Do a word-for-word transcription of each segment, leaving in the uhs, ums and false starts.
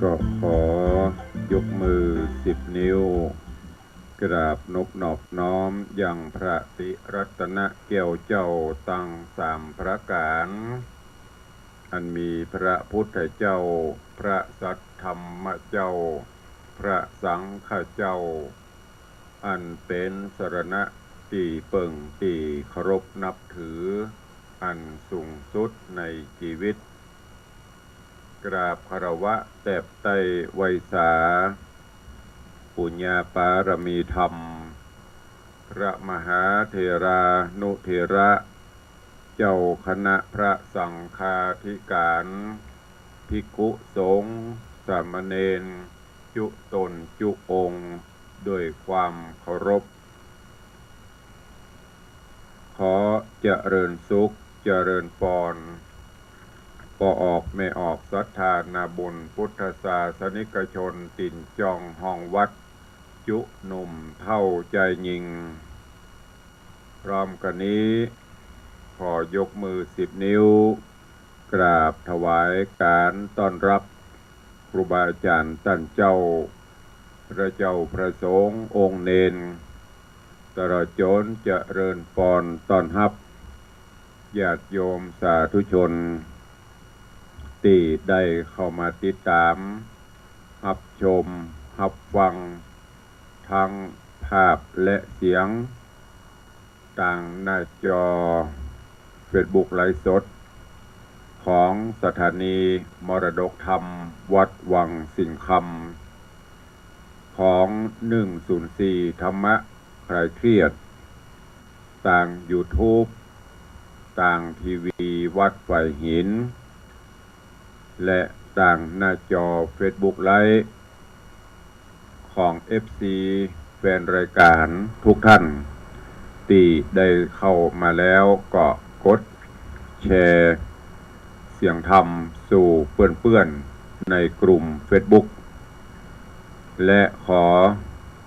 ก็ขอยกมือสิบนิ้ว กราบนบนอบน้อมยังพระติรัตนแก้วเจ้าตังสามประก๋าน อันมีพระพุทธเจ้า พระสัทธรรมเจ้า พระสังฆเจ้า อันเป๋นสรณะตี้เปิ้งตี้เคารพนับถืออันสูงสุดในจีวิต กราบคารวะแตบใต้ไหว้สา ปุญญาปารมีธรรม พระมหาเถรานุเถระ เจ้าคณะพระสังฆาธิก๋าน ภิกขุสงฆ์ สามเณร จุ๊ต๋นจุ๊องค์ ด้วยความเคารพ ขอเจริญสุข เจริญปอน ป้อออกแม่ออกศรัทธานาบุญ พุทธศาสนิกชน ตี๋นจ้องห้องวัด จุ๊หนุ่มเฒ่าจายญิง พร้อมกั๋นนี้ ขอยกมือสิบนิ้ว กราบถวายก๋านต้อนฮับ ครูบาอาจ๋ารย์ต้านเจ้า พระเจ้าพระสงฆ์องค์เณร ตลอดจ๋นเจริญปอนต้อนฮับ ญาติโยมสาธุชน ตี้ได้เข้ามาติดต๋าม ฮับชม ฮับฟัง ตึงภาพและเสียง ตางหน้าจอเฟซบุ๊กไลฟ์สด ของสถานีมรดกธรรมวัดวังสิงห์คำ ของหนึ่งศูนย์สี่ธรรมะคลายเครียด ตางยูทูบ ตางทีวีวัดฝายหิน และตางหน้าจอเฟซบุ๊กไลฟ์ ของเอฟซี แฟนรายก๋านทุกท่าน ตี้ได้เข้ามาแล้วก็กดแชร์เสียงธรรมสู่เปื้อนๆ ในกลุ่มเฟซบุ๊ก และขอ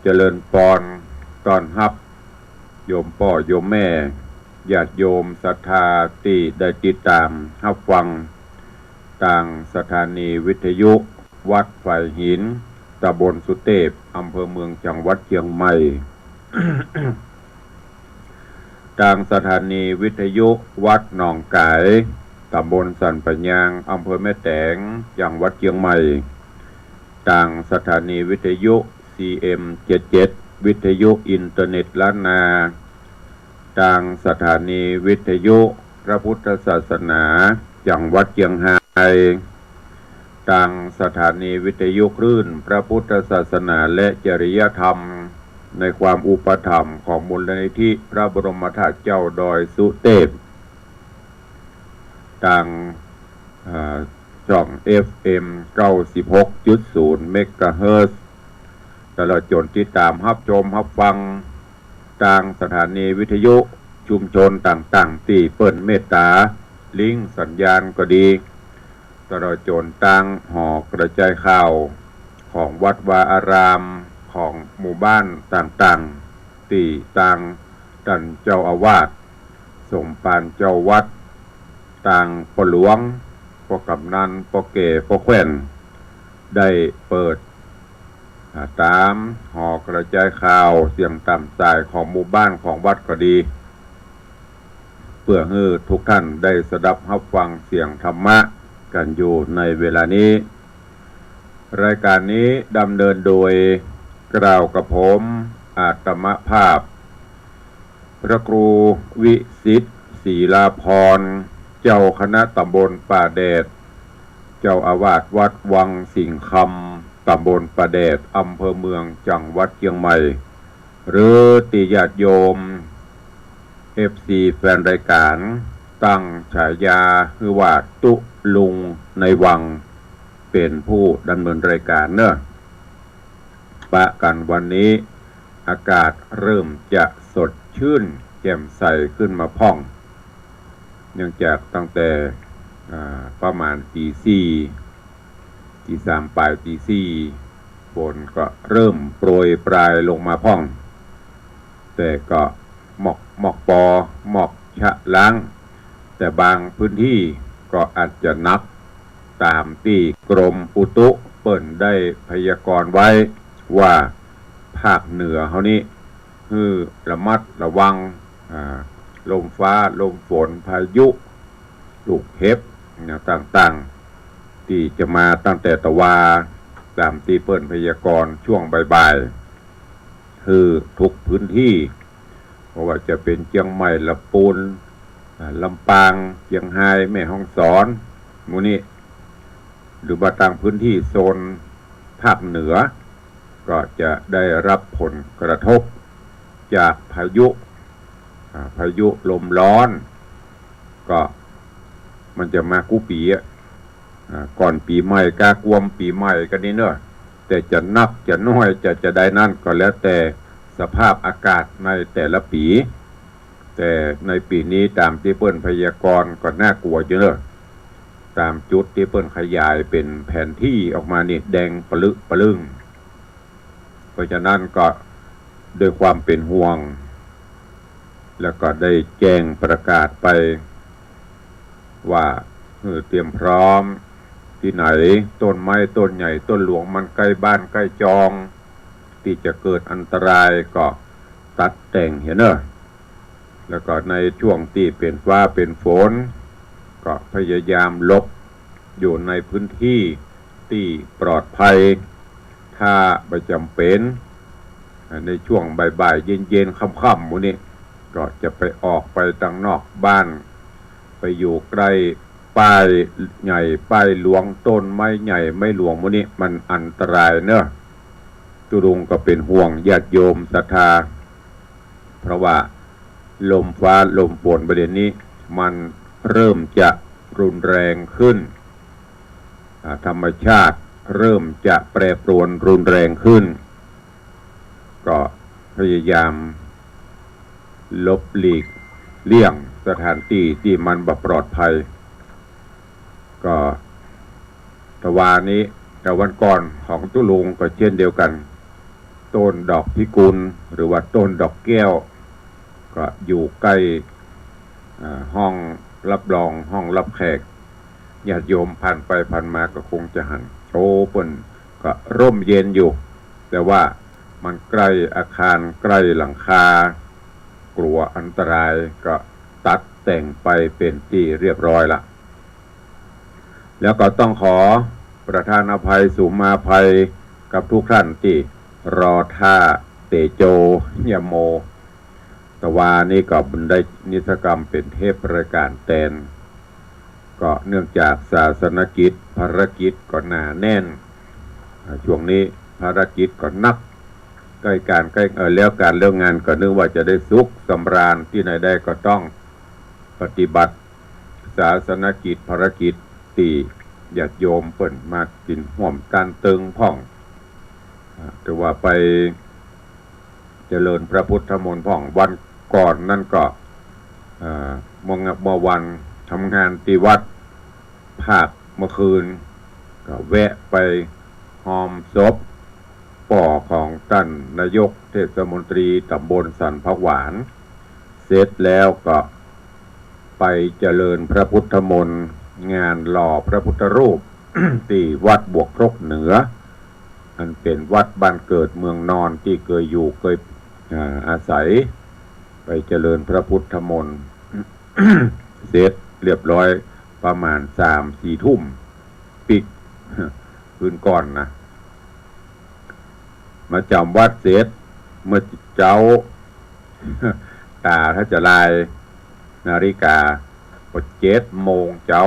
เจริญปอนต้อนฮับ โยมป้อโยมแม่ ญาติโยมศรัทธาตี้ได้ติดต๋ามฮับฟัง ตางสถานีวิทยุวัดฝายหิน ตำบลสุเตพ อำเภอเมือง จังหวัดเจียงใหม่ ตางสถานีวิทยุวัดหนองก๋าย ตำบลสันป่ายยาง อำเภอแม่แตง จังหวัดเจียงใหม่ ตางสถานีวิทยุ ซีเอ็มเจ็ดเจ็ด วิทยุอินเทอร์เน็ตล้านนา ตางสถานีวิทยุพระพุทธศาสนา จังหวัดเจียงฮาย ตางสถานีวิทยุคลื่นพระพุทธศาสนาและจริยธรรม ในความอุปถัมภ์ของมูลนิธิพระบรมธาตุเจ้าดอยสุเตพ ตาง อ่า จ้อง เอฟเอ็ม เก้าสิบหกจุดศูนย์ เมกะเฮิรตซ์ ตลอดจ๋นติดต๋ามฮับชมฮับฟัง ตางสถานีวิทยุชุมชนต่างๆ ตี้เปิ้นเมตต๋าลิงก์สัญญาณก็ดี ตลอดจ๋นตางหอกระจายข่าวของวัดวาอาราม ของหมู่บ้านต่างๆ ตี้ตางต้านเจ้าอาวาส สมภารเจ้าวัด ตางป้อหลวง ป้อกำนัน ป้อแก่ ป้อแคว่น ได้เปิด อ่า ต๋ามหอกระจายข่าวเสียงต๋ามสายของหมู่บ้านของวัดก็ดี เปื้อหื้อทุกท่านได้สดับฮับฟังเสียงธรรมะกั๋นอยู่ในเวลานี้ รายก๋านนี้ดำเนินโดย เกล้ากระผม อาตมาภาพ พระครูวิสิทธิ์ ศรีลาภรณ์ เจ้าคณะตำบลป่าแดด เจ้าอาวาสวัดวังสิงห์คำ ตำบลป่าแดด อำเภอเมือง จังหวัดเจียงใหม่ หรือตี้ญาติโยม เอฟซี แฟนรายก๋าน ตั้งฉายาหื้อว่าตุ๊ลุงในวัง เป๋นผู้ดำเนินรายก๋านเนาะ ปะกั๋นวันนี้ อากาศเริ่มจะสดชื่นแจ่มใสขึ้นมาพ่อง เนื่องจากตั้งแต่ อ่า ประมาณตี๋สี่ ตี๋สามป๋าย ตี๋สี่ ฝนก็เริ่มโปรยปรายลงมาพ่อง แต่ก็หมอก หมอกปอ หมอกชะล้าง แต่บางพื้นตี้ก็อาจจะหนัก ต๋ามตี้กรมอุตุ เปิ้นได้พยากรณ์ไว้ว่าภาคเหนือเฮานี้ หื้อระมัดระวัง อ่า ลมฟ้า ลมฝน พายุ ลูกเห็บ นะ ต่างๆ ตี้จะมาตั้งแต่ตะวา ต๋ามตี้เปิ้นพยากรณ์ช่วงบ่ายๆ หื้อทุกพื้นที่ บ่ว่าจะเป๋นเจียงใหม่ ละปูน อ่า ลำปาง เจียงฮาย แม่ฮ่องสอน หมู่นี้ หรือว่าตางพื้นตี้โซนภาคเหนือ ก็จะได้รับผลกระทบจากพายุ อ่า พายุลมร้อน ก็มันจะมากู้ปี๋อะ อ่า ก่อนปี๋ใหม่ ก้ากวมปี๋ใหม่กั๋นนี่เนาะ แต่จะนักจะน้อย จะ จะใดนั้นก็แล้วแต่สภาพอากาศในแต่ละปี๋ แต่ในปี๋นี้ต๋ามตี้เปิ้นพยากรณ์ก็น่ากลัวอยู่เนาะ ต๋ามจุดตี้เปิ้นขยายเป๋นแผนที่ออกมานี่แดงปะลึปะลึง เพราะฉะนั้นก็ด้วยความเป๋นห่วง แล้วก็ได้แจ้งประกาศไปว่า หื้อเตรียมพร้อม ตี้ไหนต้นไม้ต้นใหญ่ต้นหลวงมันใก้บ้านใก้จอง ตี้จะเกิดอันตรายก็ตัดแต่งเหียเนาะ แล้วก็ในช่วงตี้เป๋นฟ้าเป๋นฝน ก็พยายามหลบอยู่ในพื้นที่ตี้ปลอดภัย ถ้าบ่จ๋ำเป๋น ในช่วงบ่ายๆ เย็นๆ ค่ำๆ หมู่นี้ ก็จะไปออกไปตางนอกบ้าน ไปอยู่ใก้ป้ายใหญ่ป้ายหลวง ต้นไม้ใหญ่ไม้หลวงหมู่นี้ มันอันตรายเนาะ ตุ๊ลุงก็เป๋นห่วงญาติโยมศรัทธา เพราะว่าลมฟ้าลมฝนบ่ายเดี่ยวนี้ มันเริ่มจะรุนแรงขึ้น อ่า ธรรมชาติเริ่มจะแปรปรวนรุนแรงขึ้น ก็พยายามหลบหลีกเลี่ยงสถานตี้ตี้มันบ่ปลอดภัย ก็ตะวานี้ แต่วันก่อนของตุ๊ลุงก็เช่นเดียวกั๋น ต้นดอกพิกุล หรือว่าต้นดอกแก้ว ก็อยู่ใก้ อ่า ห้องรับรอง ห้องรับแขก ญาติโยมผ่านไปผ่านมาก็คงจะหัน โอ้ เปิ้นก็ร่มเย็นอยู่ แต่ว่ามันใก้อาคาร ใก้หลังคา กลัวอันตราย ก็ตัดแต่งไปเป๋นตี้เรียบร้อยละ แล้วก็ต้องขอประทานอภัย สุมาภัยกับทุกท่านตี้รอต้าเตโจยโม ตะวานี้ก็บ่ได้นิทรรศกรรมเป๋นเทปรายก๋านแตน ก็เนื่องจากศาสนกิจภารกิจก็หนาแน่น อ่า ช่วงนี้ภารกิจก็หนัก ใก้ก๋านใก้ เอ่อ แล้วก๋านแล้วงานก็นึกว่าจะได้สุขสำราญ ตี้ไหนได้ก็ต้องปฏิบัติศาสนกิจภารกิจตี้ญาติโยมเปิ้นมากิ๋นฮ่วมตานเติงพ่อง อ่า ถือว่าไป เจริญพระพุทธมนต์พ่อง วันก่อนนั้นก็ เอ่อ เมื่อ เมื่อวันทำงานตี้วัด ภาคเมื่อคืน ก็แวะไปฮอมศพป้อของต้านนายกเทศมนตรีต๋ำบลสันผักหวาน เสร็จแล้วก็ไปเจริญพระพุทธมนต์งานหล่อพระพุทธรูป ตี้วัดบวกครกเหนือ อันเป๋นวัดบ้านเกิดเมืองนอนตี้เกยอยู่เกย อ่า อาศัย ไปเจริญพระพุทธมนต์ เสร็จเรียบร้อยประมาณสามสี่ทุ่ม ปิ๊ก คืนก่อนนะ มาจ๋ำวัดเสร็จ เมื่อเจ๊า ต๋าถ้าจะลายนาฬิกา พอเจ็ดโมงเจ๊า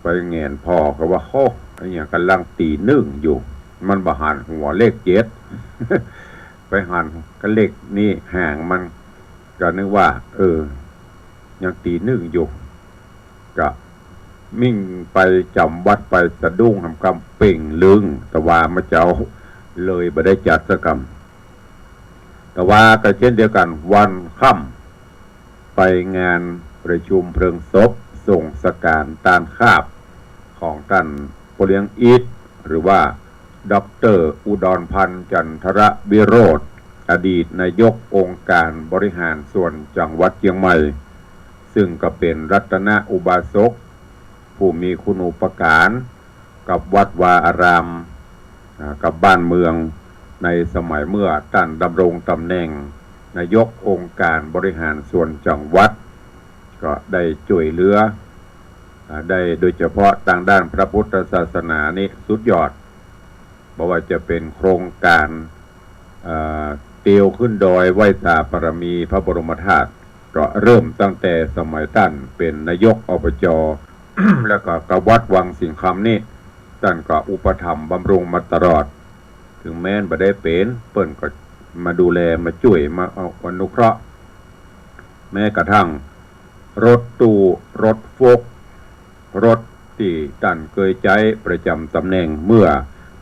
ไปแหงนผ่อก็ว่า โฮ้ อะหยังก่ำลังตี๋นึ่งอยู่ มันบ่หันหัวเลขเจ็ด ไปหันกับเลขนี้หางมัน ก็นึกว่า เออ ยังตี๋นึ่งอยู่ ก็มิ่งไปจ๋ำวัดไปสะดุ้งหำกำเป่งลึง ตะวาเมื่อเจ๊าเลยบ่ได้จัดสักกำ ตะวาก็เช่นเดียวกั๋น วันค่ำ ไปงานประชุมเพลิงศพส่งสการต้านคาบของต้านป้อเลี้ยงอีท หรือว่าด็อกเตอร์อุดรพันธ์ จันทรวิโรจน์ อดีตนายกองค์การบริหารส่วนจังหวัดเจียงใหม่ ซึ่งก็เป๋นรัตนอุบาสก ผู้มีคุณูปการ กับวัดวาอาราม อ่า กับบ้านเมือง ในสมัยเมื่อต้านดำรงต๋ำแหน่งนายกองค์การบริหารส่วนจังหวัด ก็ได้จ้วยเหลือ อ่า ได้โดยเฉพาะตางด้านพระพุทธศาสนานี่สุดยอด บ่ว่าจะเป๋นโครงก๋าน เอ่อ เตียวขึ้นดอยไหว้สาบารมีพระบรมธาตุ ก็เริ่มตั้งแต่สมัยต้านเป๋นนายก อบจ แล้วก็กับวัดวังสิงห์คำนี่ ต้านก็อุปถัมภ์บำรุงมาตลอด เถิงแม้นบ่ได้เป๋น เปิ้นก็มาดูแล มาจ้วย มาเอาอนุเคราะห์ แม้กระทั่งรถตู้ รถโฟล์ค รถตี้ต้านเกยใจ๊ประจ๋ำต๋ำแหน่งเมื่อ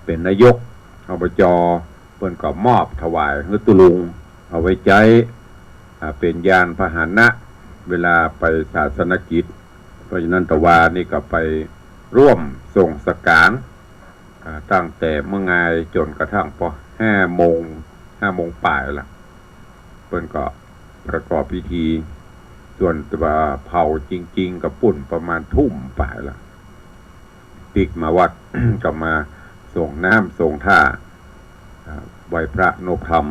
เป๋นนายก อบจ เปิ้นก็มอบถวายหื้อตุ๊ลุง เอาไว้ใจ๊ อ่า เป๋นยานพาหนะ เวลาไปศาสนกิจ เพราะฉะนั้นตะวานี่ก็ไปร่วมส่งสการ อ่า ตั้งแต่เมื่องายจ๋นกระทั่งปอห้าโมง ห้าโมงป๋ายละ เปิ้นก็ประกอบพิธี ส่วนตะวาเผาจริงๆ ก็ปู๊นประมาณทุ่มป๋ายละ ปิ๊กมาวัด ก็มาส่งน้ำส่งท่า อ่า ไหว้พระนบธรรม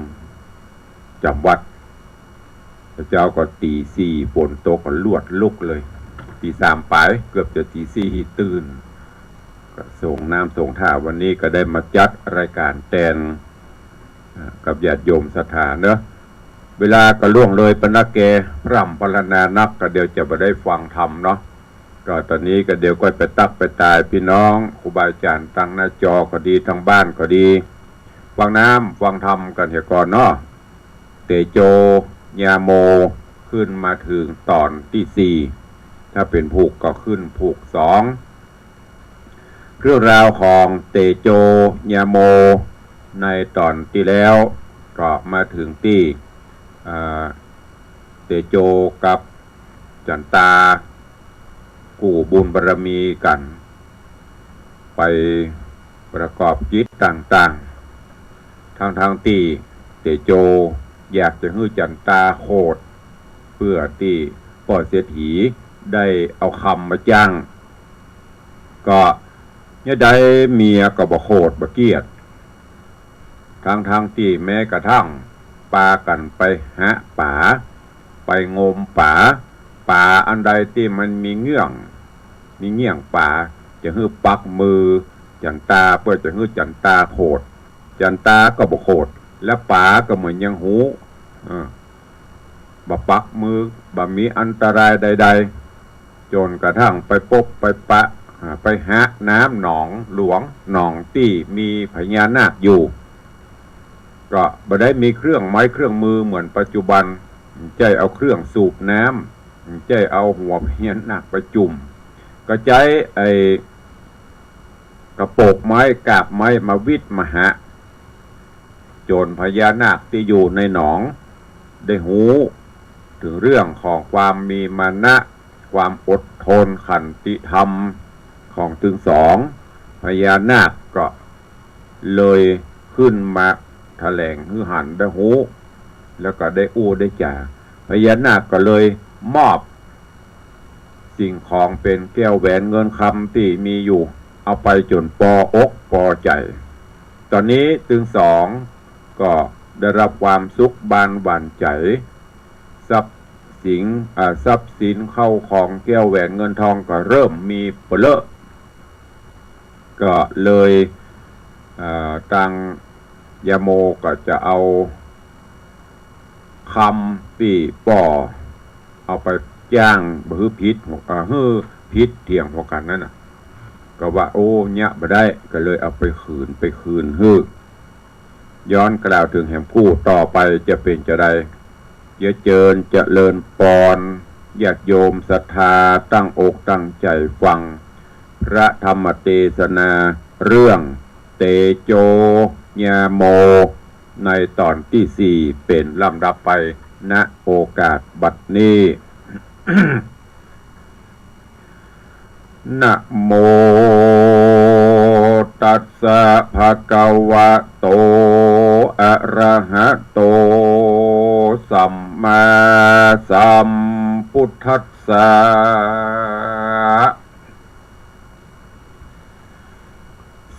จ๋ำวัด เจ้าก็ตี๋สี่ ฝนตกก็ลวดลุกเลย ตี๋สามป๋าย เกือบจะตี๋สี่ตื่น ก็ส่งน้ำส่งท่า วันนี้ก็ได้มาจัดรายก๋านแตน อ่า กับญาติโยมศรัทธาเนาะ เวลาก็ล่วงเลยไปนักแก่ พร่ำพรรณนานัก ก็เดี๋ยวจะบ่ได้ฟังธรรมเนาะ ก็ต๋อนนี้ก็เดี๋ยวก็ไปตั๊กไปตายพี่น้อง ครูบาอาจ๋ารย์ตางหน้าจอก็ดี ตางบ้านก็ดี ฟังน้ำฟังธรรมกั๋นเหียก่อนเนาะ เตโจญาโม ขึ้นมาเถิงต๋อนตี้สี่ ถ้าเป๋นผูกก็ขึ้นผูกสอง เรื่องราวของเตโจญาโมในต๋อนตี้แล้ว ก็มาเถิงตี้ อ่า เตโจกับจั๋นตา กู้บุญบารมีกั๋น ไปประกอบกิจต่างๆ ทั้งๆ ตี้เตโจอยากจะหื้อจั๋นตาโขด เพื่อตี้ป้อเศรษฐีได้เอาคำมาจ้าง ก็ยะใดเมียก็บ่โขดบ่เกียรติ ทั้งๆ ตี้แม้กระทั่งปากั๋นไปหาป๋า ไปงมป๋า ป๋าอันใดตี้มันมีเงี้ยง มีเงี้ยงป๋า จะหื้อปักมือจั๋นตา เปื้อจะหื้อจั๋นตาโขด จั๋นตาก็บ่โขด และป๋าก็เหมือนยังฮู้ เออ บ่ปักมือ บ่มีอันตรายใดๆ จ๋นกระทั่งไปปบไปปะ อ่า ไปหาน้ำหนองหลวง หนองตี้มีพญานาคอยู่ ก็บ่ได้มีเครื่องไม้เครื่องมือเหมือนปัจจุบัน ใจ๊เอาเครื่องสูบน้ำ ใจ๊เอาหัวพญานาคไปจุ่ม ก็ใจ๊ไอ้กระโปกไม้กาบไม้มาวิดมาหา จ๋นพญานาคตี้อยู่ในหนองได้ฮู้เถิงเรื่องของความมีมานะ ความอดทน ขันติธรรมของตึงสอง พญานาคก็เลยขึ้นมาแถลงหื้อหันได้ฮู้ แล้วก็ได้อู้ได้จ๋า พญานาคก็เลยมอบ สิ่งของเป๋นแก้วแหวนเงินคำตี้มีอยู่ เอาไปจ๋นปออกปอใจ๋ ต๋อนนี้ตึงสองก็ได้รับความสุขบานหวานใจ๋ ทรัพย์สิน อ่า ทรัพย์สินเข้าของแก้วแหวนเงินทองก็เริ่มมีเป๋อเลอะ ก็เลย อ่า ตางยาโมก็จะเอา คำตี้ป้อเอาไปจ้างบ่หื้อผิดหัว เอ่อ หื้อผิดเถียงหัวกั๋นนั้นน่ะ ก็ว่า โอ้ เยียะบ่ได้ ก็เลยเอาไปคืน ไปคืนหื้อ ย้อนกล่าวเถิงแหมกู้ต่อไปจะเป๋นจาใด เยียะเจิญเจริญปอน ญาติโยมศรัทธาตั้งอกตั้งใจ๋ฟัง พระธรรมเตสนาเรื่องเตโจญาโม ในต๋อนตี้สี่เป๋นลำดับไป ณ โอกาสบัดนี้ นะโมตัสสะภะคะวะโต อะระหะโต สัมมาสัมพุทธัสสะ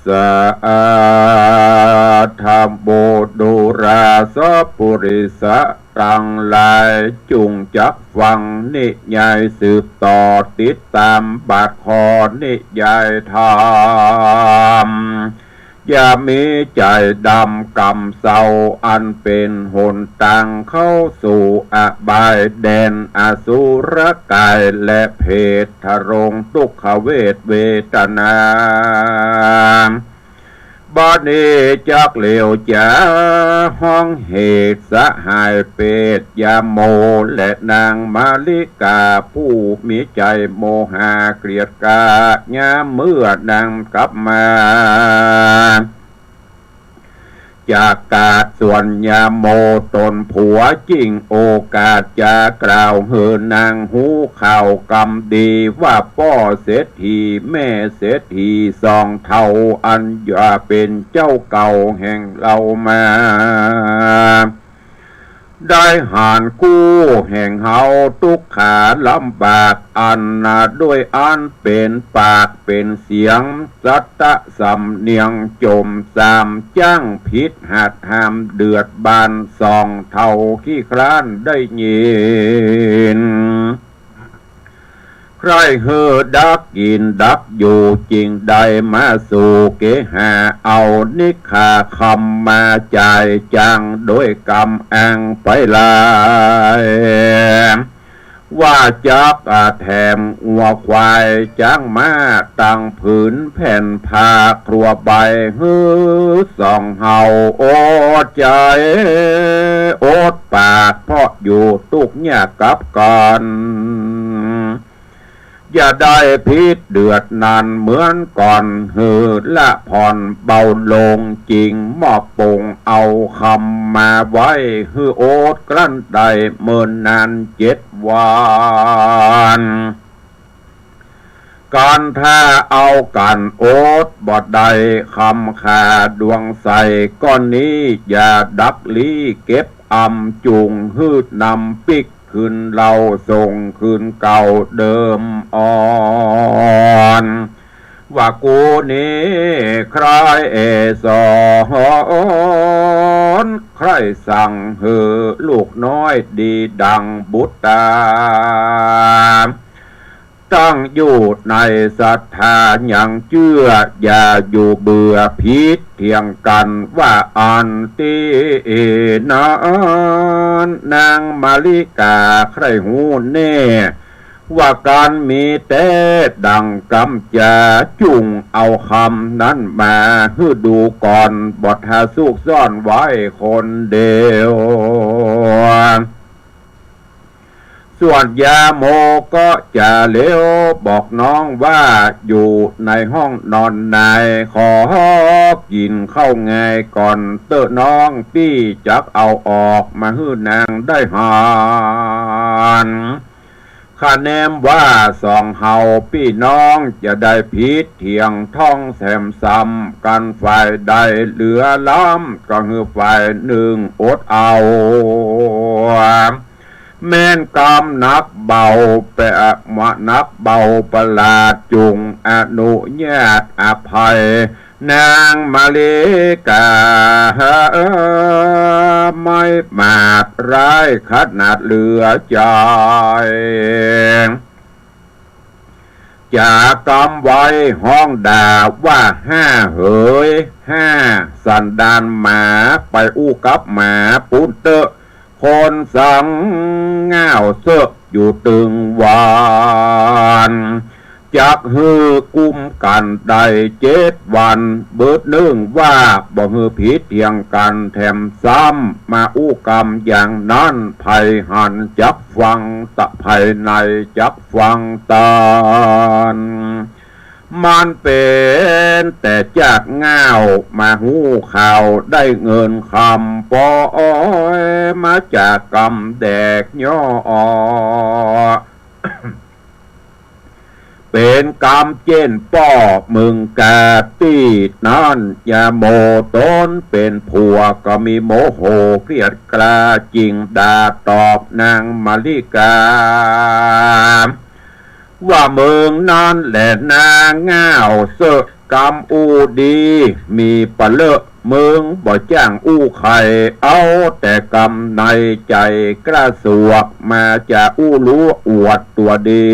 สาธโม ดูราสปุริสะตังหลาย จุ่งจักฟังนิยายสืบต่อ ติดต๋ามบาทคอนิยายธรรม อย่ามีใจ๋ดำกำเศร้า อันเป๋นหนตางเข้าสู่อบาย แดนอสุรกาย และเปรตนรงค์ ทุกขเวทเวทนา บัดนี้จักเหลียวจ๋าฮ้องเหตุ สหายเปรตยาโม และนางมาริกา ผู้มีใจ๋โมหะเกลียดกล้า ยามเมื่อนางกลับมา จากก๋าดสวนยาโม ต๋นผัวจึ่งโอกาสจะกล่าวหื้อนางฮู้ข่าวกำดี ว่าป้อเศรษฐีแม่เศรษฐีสองเฒ่า อันจะเป๋นเจ้าเก่าแห่งเฮามา ได้หาญกู้แห่งเฮาตุ๊กข์ขาลำบาก อันนาด้วยอันเป๋นปากเป๋นเสียง สัตตะสำเนียงจมซาม จ้างผิดหักห้ามเดือดบาน สองเฒ่าขี้คร้านได้ยิน ใคร่หื้อดักกิ๋นดักอยู่ จึ่งได้มาสู่เกหา เอานิคาคำมาจ่ายจ้าง โดยกำอังไปหลาย ว่าจักอาแถมงัวควายจ๊างม้า ตังผืนแผ่นผ้าครัวใบ หื้อสองเฮาอดใจ๋อดปาก เพราะอยู่ตุ๊กข์ยากกับกั๋น อย่าได้ผิดเดือดนั้นเหมือนก่อน หื้อละผ่อนเบาลง จึ่งมอบปงเอาคำมาไว้ หื้ออดกลั้นได้เมินนานเจ็ดวัน กันถ้าเอากั๋นอดบ่ได้ คำข้าดวงใสก้อนนี้ อย่าดักลี้เก็บอำ จุ่งหื้อนำปิ๊กคืนเล่า ส่งคืนเก่าเดิมอ่อน ว่ากูนี้ใคร่สอน ใคร่สั่งหื้อลูกน้อยดีดังบุตรตา ตั้งอยู่ในศรัทธายังเจื้อ อย่าอยู่เบื่อผิดเถียงกั๋น ว่าอันตี้นั้นนางมาริกาใคร่ฮู้แน่ ว่ากั๋นมีแต๊ดังกำจ๋า จุ่งเอาคำนั้นมาหื้อดูก่อน บ่ถ้าซุกซ่อนไว้คนเดียว ส่วนยาโมก็จะเลียวบอกน้องว่า อยู่ในห้องนอนใน ขอกิ๋นข้าวไงก่อนเต๊อะน้อง ปี้จักเอาออกมาหื้อนางได้หาญ ข้าแนมว่าสองเฮาปี้น้อง จะได้ผิดเถียงท้องแถมซ้ำกั๋นฝ่ายใดเหลือล้ำ ก็หื้อฝ่ายนึ่งอดเอา แม้นกำหนักเบาแปะมะหนักเบาประหลาด จุ่งอนุญาตอภัย นางมาริกา ไม่มาดร้ายขนาดเหลือใจ๋ จ๋ากำไว้ฮ้องด่าว่า ห้าเหย ห้าสันดานหมา ไปอู้กับหมาปู๊นเต๊อะ คนสังง่าวเซอะอยู่ตึงวัน จักหื้อกุมกั๋นได้เจ็ดวัน เบิดนึ่งว่าบ่หื้อผิดเถียงกั๋นแถมซ้ำ มาอู้กำอย่างนั้น ใผหันจักฟังตะ ใผในจักฟังตัน มันเป๋นแต่จากง่าวมาฮู้ข่าวได้เงินคำ ปอยมาจากกำแดกย่อ เป๋นกำเจ้นป้อเมืองกาตี้นั้น ยาโมต๋นเป๋นผัวก็มีโมโหเกลียดกล้า จึ่งด่าตอบนางมาริกา ว่าเมิงนั้นแหละนา ง่าวเซอะกำอู้ดี มีปะเลอะเมิงบ่จ้างอู้ใค่ เอาแต่กำในใจ๋กล้าสวก มาจะอู้รู้อวดตั๋วดี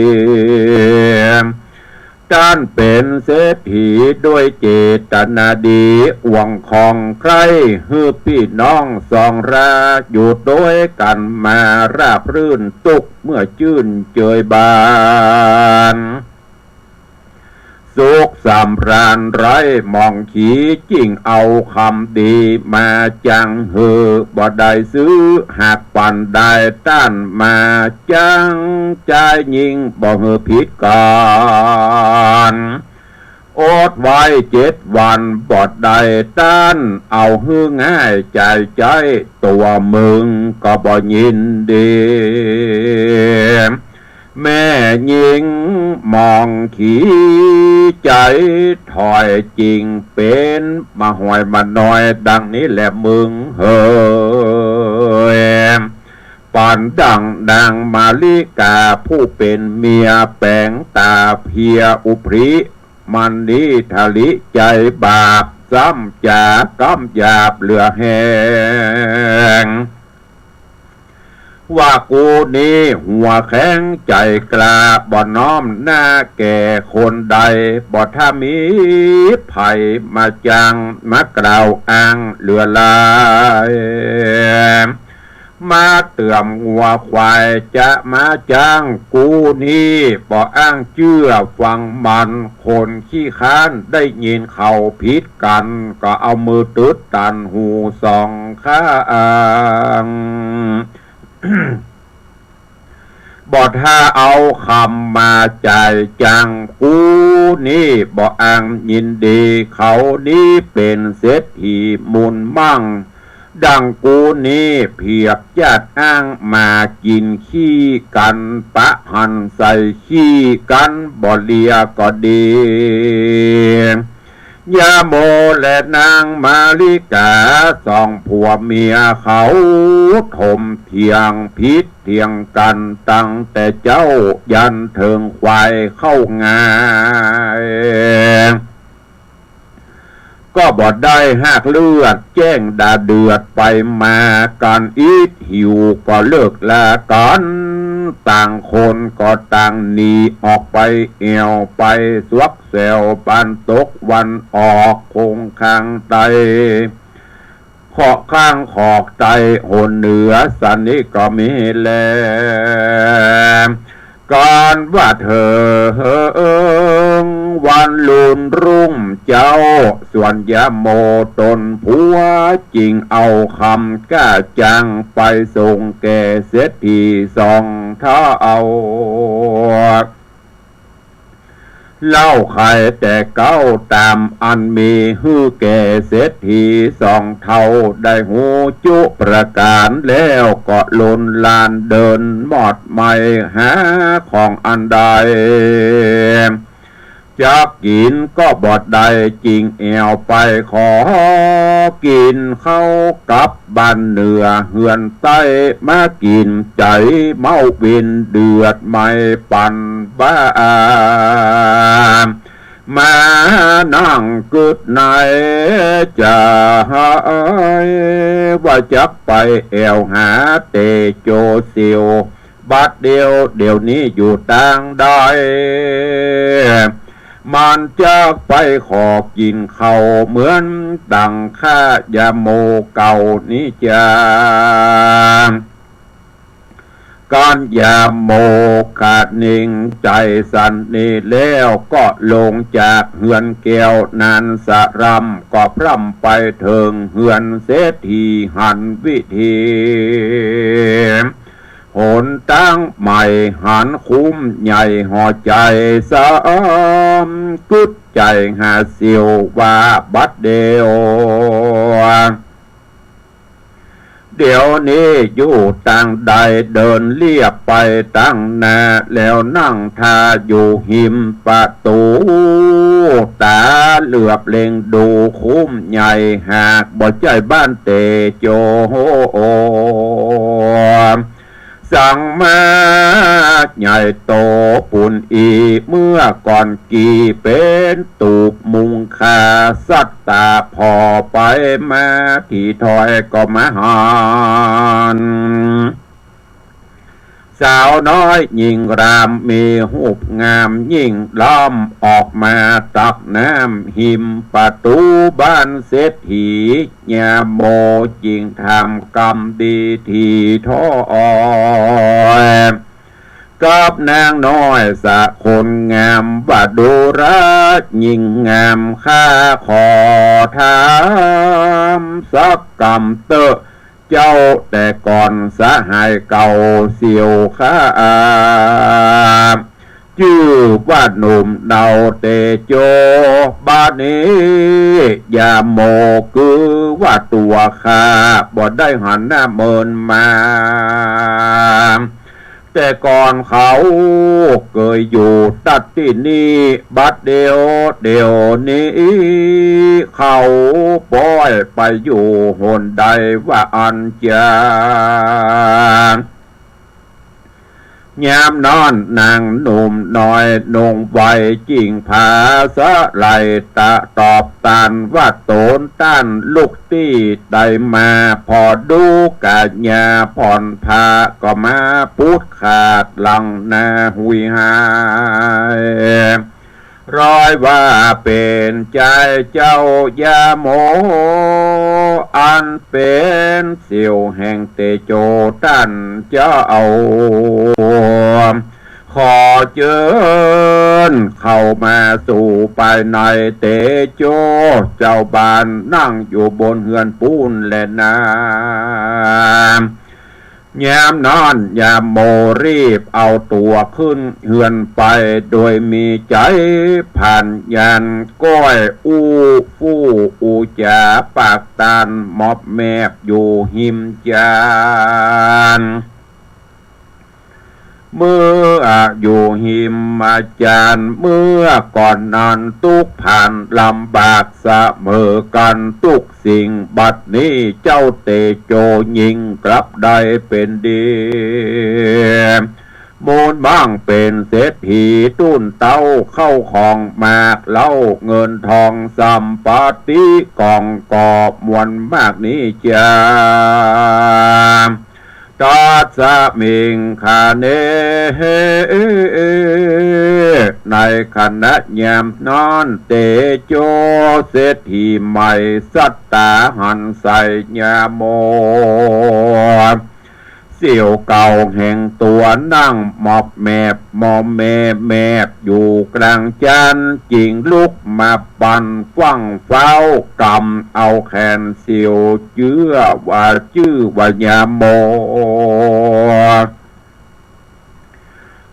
ต้านเป๋นเศรษฐีด้วยเจตนาดี หวังของใคร่หื้อปี้น้องสองรา อยู่ตวยกั๋นมาราบรื่น ตุ๊กเมื่อจื้นเจยบาน สุขสำราญไร้หมองขี จึ่งเอากำดีมาจัง หื้อบ่ได้ซื้อ หากปันได้ต้านมาจัง จายยิ่งบ่หื้อผิดกั๋น อดไว้เจ็ดวันบ่ได้ต้าน เอาหื้อง่ายจ่ายใจ๊ ตั๋วเมิงก็บ่ยินดี แม่หญิงหมองขี ใจ๋ถอยจึงเป๋นมาหอยมาหน่อย ดังนี้แหละเมิงเหย ปันดั่งนางมาริกา ผู้เป๋นเมียแป๋งต๋าเพียอุพริ มะนิทะลิใจ๋บาป ซ้ำจ๋าก้ำหยาบเหลือแฮง ว่ากูนี้หัวแข็งใจ๋กล้า บ่น้อมหน้าแก่คนใด บ่ถ้ามีใผมาจัง มากล่าวอ้างเหลือหลาย มาเตื้อมงัวควายจะมาจัง กูนี้บ่อ้างเจื้อฟังมัน คนขี้ค้านได้ยินเขาผิดกั๋น ก็เอามือตึดตันหูสองข้าง บ่ถ้าเอากำมาจ่ายจัง กูนี้บ่อ้างยินดี เขานี้เป๋นเศรษฐีมูลมั่ง ดั่งกูนี้เผียกจ้าดอ้าง มากิ๋นขี้กั๋น ปะหันใส่ขี้กั๋น บ่เลียก็ดี ยาโมและนางมาริกา สองผัวเมียเขาถมเถียงผิดเถียงกั๋น ตั้งแต่เจ๊ายันเถิงควายเข้างาย ก็บ่ได้หากเลือดแจ้งด่าเดือดไปมากั๋นอิด หิวก็เลิกลากั๋น ต่างคนก็ต่างหนีออกไป แอ่วไปสวกแสวบ้านตกวันออก คงข้างใต้ เคาะข้างขอกใต้ หนเหนือสันนี้ก็มีแล ก๋านว่าเถิงวันลุนรุ่งเจ๊า ส่วนยาโมต๋นผัว จึงเอากำกล้าจัง ไปส่งแก่เศรษฐีสองเฒ่า เล่าไขแต่เก๊าต๋ามอันมี หื้อแก่เศรษฐีสองเฒ่า ได้ฮู้จุประก๋านแล้ว ก็ลนลานเดินมอดไมหาของอันใด จักกิ๋นก็บ่ได้ จึงแอ่วไปขอกิ๋นข้าวกับบ้านเหนือเฮือนใต้ มากิ๋นใจ๋เม้าวินเดือดไหม้ปั่นบ้า มานั่งกึ๊ดในใจ๋ ว่าจักไปแอ่วหาเตโจเสี่ยว บัดเดี่ยว เดี๋ยวนี้อยู่ตางใด มันจักไปขอกิ๋นข้าวเหมือนดั่งข้ายาโมเก่านี้จา ก๋านยาโมขะนิ่งใจ๋สันนี้แล้ว ก็ลงจากเฮือนแก้วนันสะรำ ก็พร่ำไปเถิงเฮือนเศรษฐีหันวิธี หนตางใหม่หันคุ้มใหญ่ห่อใจ๋ซ้ำ กึ๊ดใจ๋หาเสี่ยวว่าบัดเดี่ยว เดี๋ยวนี้อยู่ตางใด เดินเลียบไปตางหน้า แล้วนั่งท่าอยู่ฮิมประตู๋ ต๋าเหลือบเล็งดูคุ้มใหญ่ หากบ่ใจ้บ้านเตโจ เศ จั๋งมาใหญ่โตปูนอี้ เมื่อก่อนกี่เป๋นตูบมุงคา สัตตาผ่อไปมา ถี่ถ้อยก็มาหัน สาวน้อยญิงราม มีฮูปงามยิ่งล้ำ ออกมาตักน้ำหิมประตู๋บ้านเศรษฐี ยาโมจึงถามกำดีถี่ถ้อย กับนางน้อยสะคนงามว่า ดูราญิงงาม ข้าขอถามสักกำเต๊อะ เจ้าแต่ก่อนสหายเก่าเสี่ยวข้า จื้อว่าหนุ่มเนาเตโจ บ่านี้ยาโมคือว่าตั๋วข้า บ่ได้หันหน้าเมินมา แต่ก่อนเขาเกยอยู่ตัดตี้นี่ บัดเดี่ยว เดี่ยวนี้เขาป้อยไปอยู่หนใดว่าอันจา ยามนั้นนางหนุ่มน้อยนงไวจึงผาสะไหลตะตอบต้านว่า ตนต้านลุกตี้ใดมา พอดูกะยาผ่อนผ้าก็มาปุดขาดหลังหน้าหุยหาย ร้อยว่าเป๋นจายเจ้ายาโม อันเป๋นเสี่ยวแห่งเตโจต้านเจ้า ขอเจิญเข้ามาสู่ภายในเตโจ เจ้าบ้านนั่งอยู่บนเฮือนปูนแลนา ยามนั้นยาโมรีบเอาตั๋วขึ้นเฮือนไป โดยมีใจ๋ผ่านยานก้อยอู้ฟู่อู้จ๋าปากต้านมอบแมบอยู่ฮิมจาน เมื่ออยู่ฮิมจาน เมื่อก่อนนั้นตุ๊กข์ผ่านลำบากเสมอกั๋นตุ๊กสิ่ง บัดนี้เจ้าเตโจยิ่งกลับได้เป๋นดี มูลมั่งเป๋นเศรษฐี ตู้นเต้าเข้าของมากเหล้า เงินทองสัมปัตติกองก่อ มวลมากนี้จา ตัสมิงขเณ ในขณะยามนั้นเตโจเศรษฐีใหม่สัตตาหันใส่ยาโม เสี่ยวเก่าแห่งตั๋วนั่งมอบแมบมอมแมแมบอยู่กลางจาน จึงลุกมาปันขว้างฟ้าวกำเอาแขนเสี่ยวเจื้อว่าจื้อว่ายาโม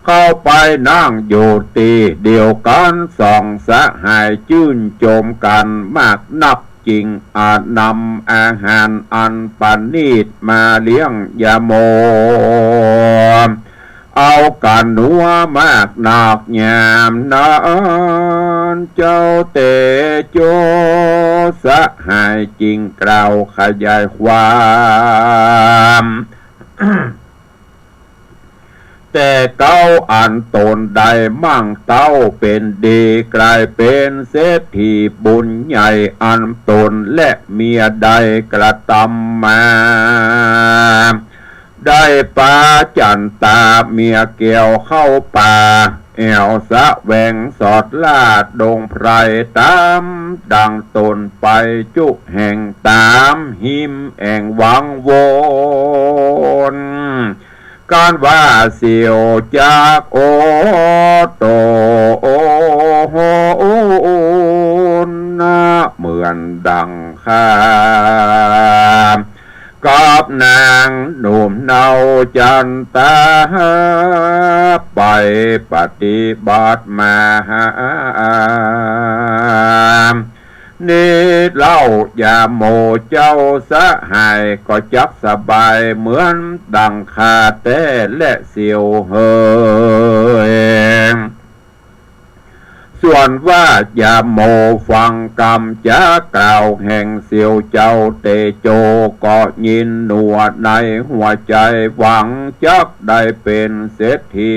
เข้าไปนั่งอยู่ตี้เดียวกั๋น สองสหายจื้นจมกั๋นมากนัก จึงอาจนำอาหารอันประณีตมาเลี้ยงยาโม เอากั๋นนัวมากนัก ยามนั้นเจ้าเตโจสหายจึงกล่าวขยายความ แต่เก๊าอันต๋นได้มั่งเต้าเป๋นดี กลายเป๋นเศรษฐีบุญใหญ่ อันต๋นและเมียได้กระตำมา ได้ปาจั๋นตาเมียแก้วเข้าป่า แอ่วแสวงสอดล่าดงไพร ต๋ามดังต๋นไปจุแห่ง ต๋ามฮิมแอ่งวังวน กั๋นว่าเสี่ยวจากโอโตนะ เหมือนดังข้ากับนางหนุ่มเนาจั๋นตา ไปปฏิบัติมาหา นี้เล่ายาโมเจ้าสหาย ก็จักสบายเหมือนดังข้าแต๊แลเสี่ยวเหย ส่วนว่ายาโมฟังกำจ๋ากล่าวแห่งเสี้ยวเจ้าเตโจ ก็ยินหนัวในหัวใจ๋ หวังจักได้เป๋นเศรษฐี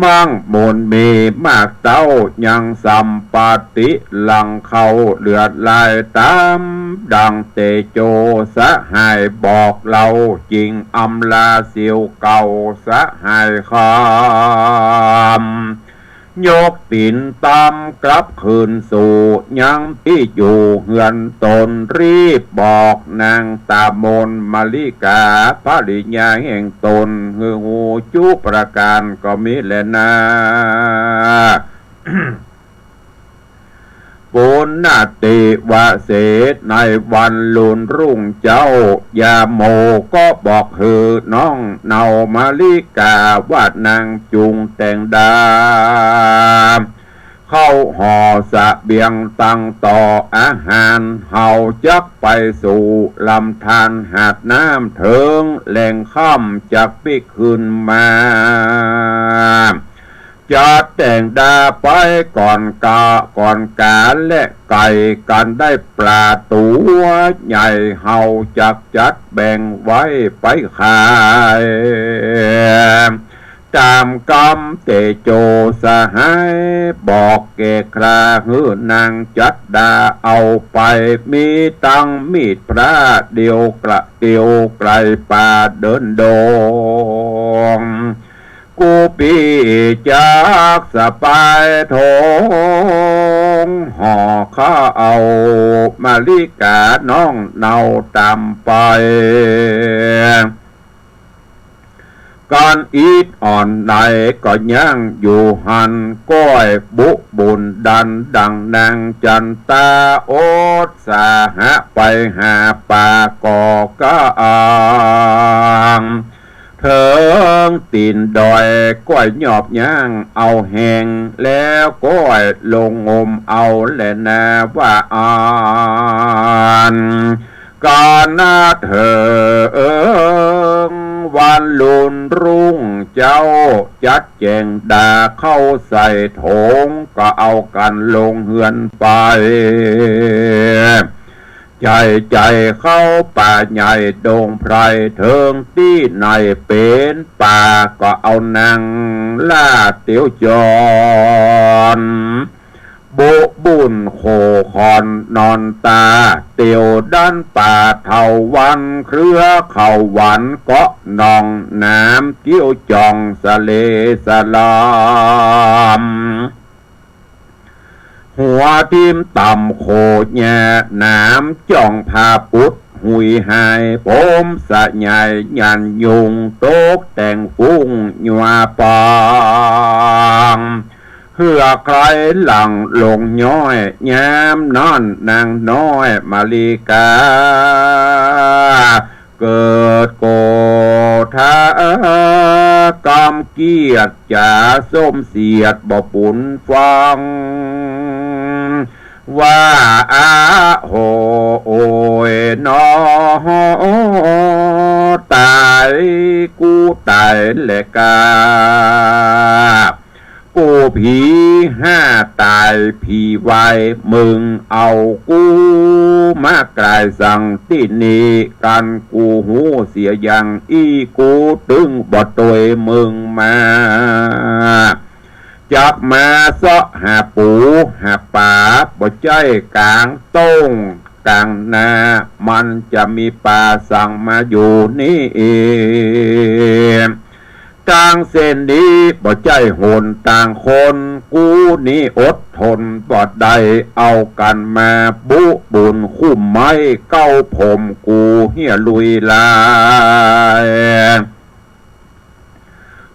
มั่งมูลมีมากเต้า ยังสัมปติหลั่งเข้าเหลือหลาย ต๋ามดังเตโจสหายบอกเล่า จึงอำลาเสี้ยวเก่าสหายคำ ยกตี๋นต๋ามกลับคืนสู่ยังตี้อยู่เฮือนต๋น รีบบอกนางต๋ามนมะลิกาภริยาแห่งต๋น หื้อฮู้จุประก๋านก็มีแลนา ปุณณติวเสส ในวันลุนรุ่งเจ๊า ยาโมก็บอกหื้อน้องเนามาริกา ว่านางจุ่งแต่งดา เข้าห่อเสบียงตังต่ออาหาร เฮาจักไปสู่ลำธารหาดน้ำเถิง แลงค่ำจักปิ๊กคืนมา จัดแต่งดาไปก่อนกา ก่อนก๋านและไก่กั๋น ได้ป๋าตั๋วใหญ่ เฮาจักจัดแบ่งไว้ไปขาย ต๋ามกำเตโจสหายบอกแก่ครา หื้อนางจัดดาเอาไป มีตังมีดพระเดียวกระเตียวไกลป่าเดินดง กู้ปี้จักสะปายถง ห่อข้าวเอามาริกาน้องเนาต๋ามไป ก๋านอิดอ่อนใดก็ยังอยู่หั้น ก้อยบุบุญดันดังนางจันตา อดสาหะไปหาป่าก่อก๋าง เถิงตี๋นดอยก้อยยอบย่างเอาแฮง แล้วก้อยลงงมเอาแลนาว่าอั้น ก๋านนาเถิงวันลุนรุ่งเจ๊า จัดแจงดาเข้าใส่ถง ก็เอากั๋นลงเฮือนไป ใจ๋ใจ๋เข้าป่าใหญ่ดงไพร เถิงตี้ไหนเป๋นป่า ก็เอานางล่าเตียวจอน บุบุญโขขอนนอนตา เตียวดั้นป่าเถาวัลย์ เครือเขาหวานเกาะหนอง น้ำเกี้ยวจ่องสะเลสะลำ หัวทิ่มต่ำโขแย่ หนามจ่องผาปุดหุยหาย ผมสะใหญ่หยันยุง ตกแต่งฟุ้งยัวปอง เหื่อใคร่หลั่งลงย้อย ยามนั้นนางน้อยมาริกา เกิดโกธากำเกียจจ๋าส้มเสียดบ่ปูนฟัง ว่าอาโห โอยหนอ ต๋าย กูต๋ายแลกา กูผีห้าต๋าย ผีวาย มึงเอากูมากลายสังตี้นี่ กั๋นกูฮู้เสียอย่างอี้ กูตึงบ่ตวยมึงมา จักมาเซาะหาปู๋หาป๋า บ่ใจ้ก๋างต้งก๋างนา มันจะมีป๋าสังมาอยู่นี่เอง ตางเส้นนี้บ่ใจ้หนตางคน กูนี้อดทนบ่ได้ เอากั๋นมาบุบุญคุ้มไม้เก๊าผมกูเหียลุยลาย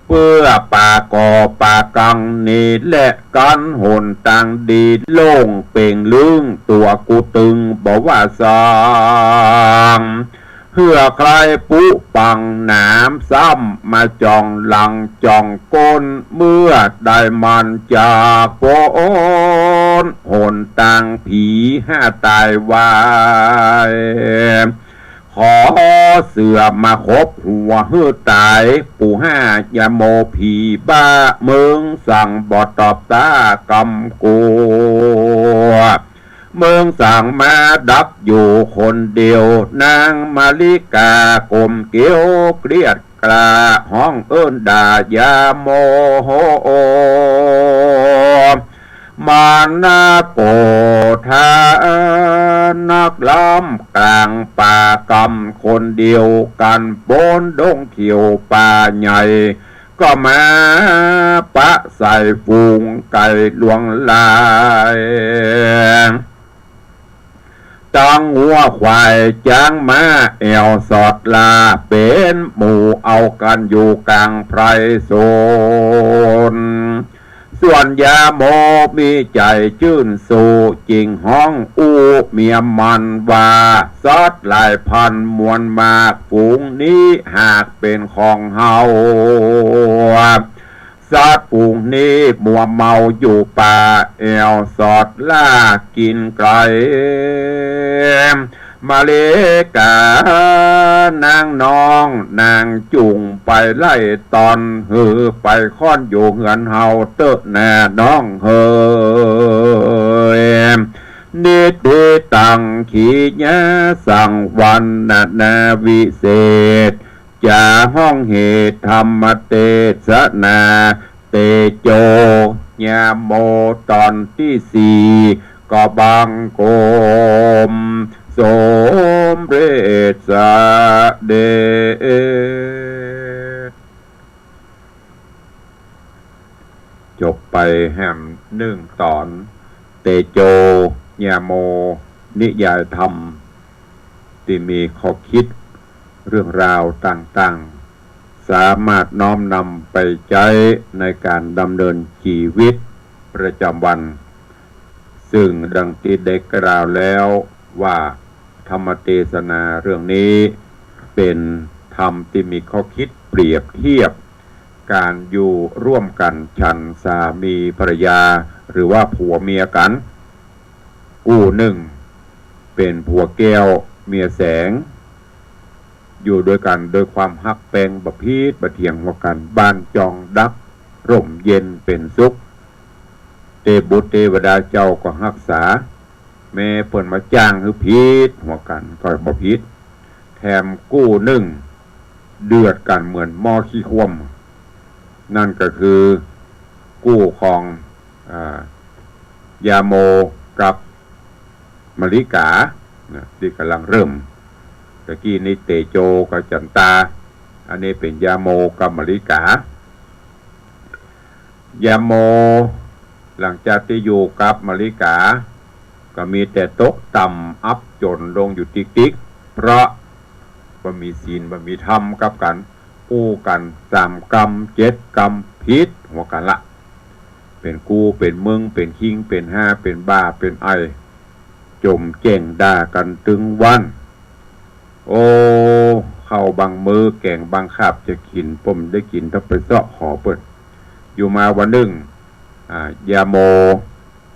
เปื้อป่าก่อป่ากังนี้แหละ กั๋นหนตางดีโล่งเป่งลึง ตั๋วกูตึงบ่ว่าสัง เหื่อใคร่ปุ๊ปังหนามซ้ำ มาจ่องหลังจ่องก้น เมื่อได้มันจากป๊นหนตางผีห้าต๋ายวาย ขอเสือมาขบหัวหื้อต๋าย ปู่ห้ายาโมผีบ้า มึงสั่งบ่ตอบตากำกวม มึงสั่งมาดักอยู่คนเดียว นางมาริก๋าก้มเกียวเกลียดกล้า ฮ้องเอิ้นด่ายาโม มานะโกธา นักล้ำก๋างป่ากำคนเดียวกั๋น บนดงเขียวป่าใหญ่ ก็มาปะใส่ฝูงไก่หลวงหลาย ตังงัวควายจ๊างม้าแอ่วสอดลา เป๋นหมู่เอากั๋นอยู่ก๋างไพรสน ส่วนยาโมมีใจ๋จื้นสู้ จึ่งฮ้องอู้เมียมันว่า สัตว์หลายพันมวลมาก ฝูงนี้หากเป๋นของเฮา สัตว์ฝูงนี้มัวเมาอยู่ป่า แอ่วสอดล่ากิ๋นไก่ มาริก๋านางน้อง นางจุ่งไปไล่ตอน หื้อไปค่อนอยู่เฮือนเฮาเต๊อะนาน้องเหย นิติตัง ขีญาสัง วัณณาวิเศษ จะฮ้องเหตุธรรมเตสนา เตโจยาโม ต๋อนตี้สี่ ก็บังคมสมเร็จเสด็จ จบไปแหมนึ่งต๋อน เตโจยาโม นิยายธรรมตี้มีข้อคิดเรื่องราวต่างๆ สามารถน้อมนำไปใจ๊ในก๋านดำเนินจีวิตประจ๋ำวัน ซึ่งดังตี้ได้กล่าวแล้วว่า ธรรมเตสนาเรื่องนี้เป๋นธรรมตี้มีข้อคิดเปรียบเทียบก๋านอยู่ร่วมกั๋นฉันสามีภรรยา หรือว่าผัวเมียกั๋น กู้นึ่งเป๋นผัวแก้วเมียแสง อยู่ตวยกั๋นตวยความฮักแปงบ่ผิดบ่เถียงหัวกั๋น บ้านจองดักร่มเย็นเป๋นสุข เตบุตรเตวดาเจ้าก็ฮักษา แม้เปิ้นมาจ้างหื้อผิดหัวกั๋นก็บ่ผิด แถมกู้นึ่งเดือดกั๋นเหมือนหม้อขี้คว่ำ นั่นก็คือกู้ของ อ่า ยาโมกับมาริก๋านะ ตี้ก่ำลังเริ่ม ตะกี้นี้เตโจกับจันตา อันนี้เป๋นยาโมกับมาริก๋า ยาโมหลังจากตี้อยู่กับมาริก๋า ก็มีแต่ตกต่ำอับจ๋นลงอยู่ติ๊กๆ เพราะบ่มีศีลบ่มีธรรมกับกั๋น อู้กั๋นสามกำเจ็ดกำผิดหัวกั๋นละ เป๋นกูเป๋นมึง เป๋นคิงเป๋นฮา เป๋นบ้าเป๋นไอ่ จ่มแจ้งด่ากั๋นตึงวัน โอ้ ข้าวบางมื้อแก๋งบางคาบจะกิ๋น ป้อบ่ได้กิ๋น ต้องไปเซาะขอเปิ้น อยู่มาวันนึ่ง อ่า ยาโม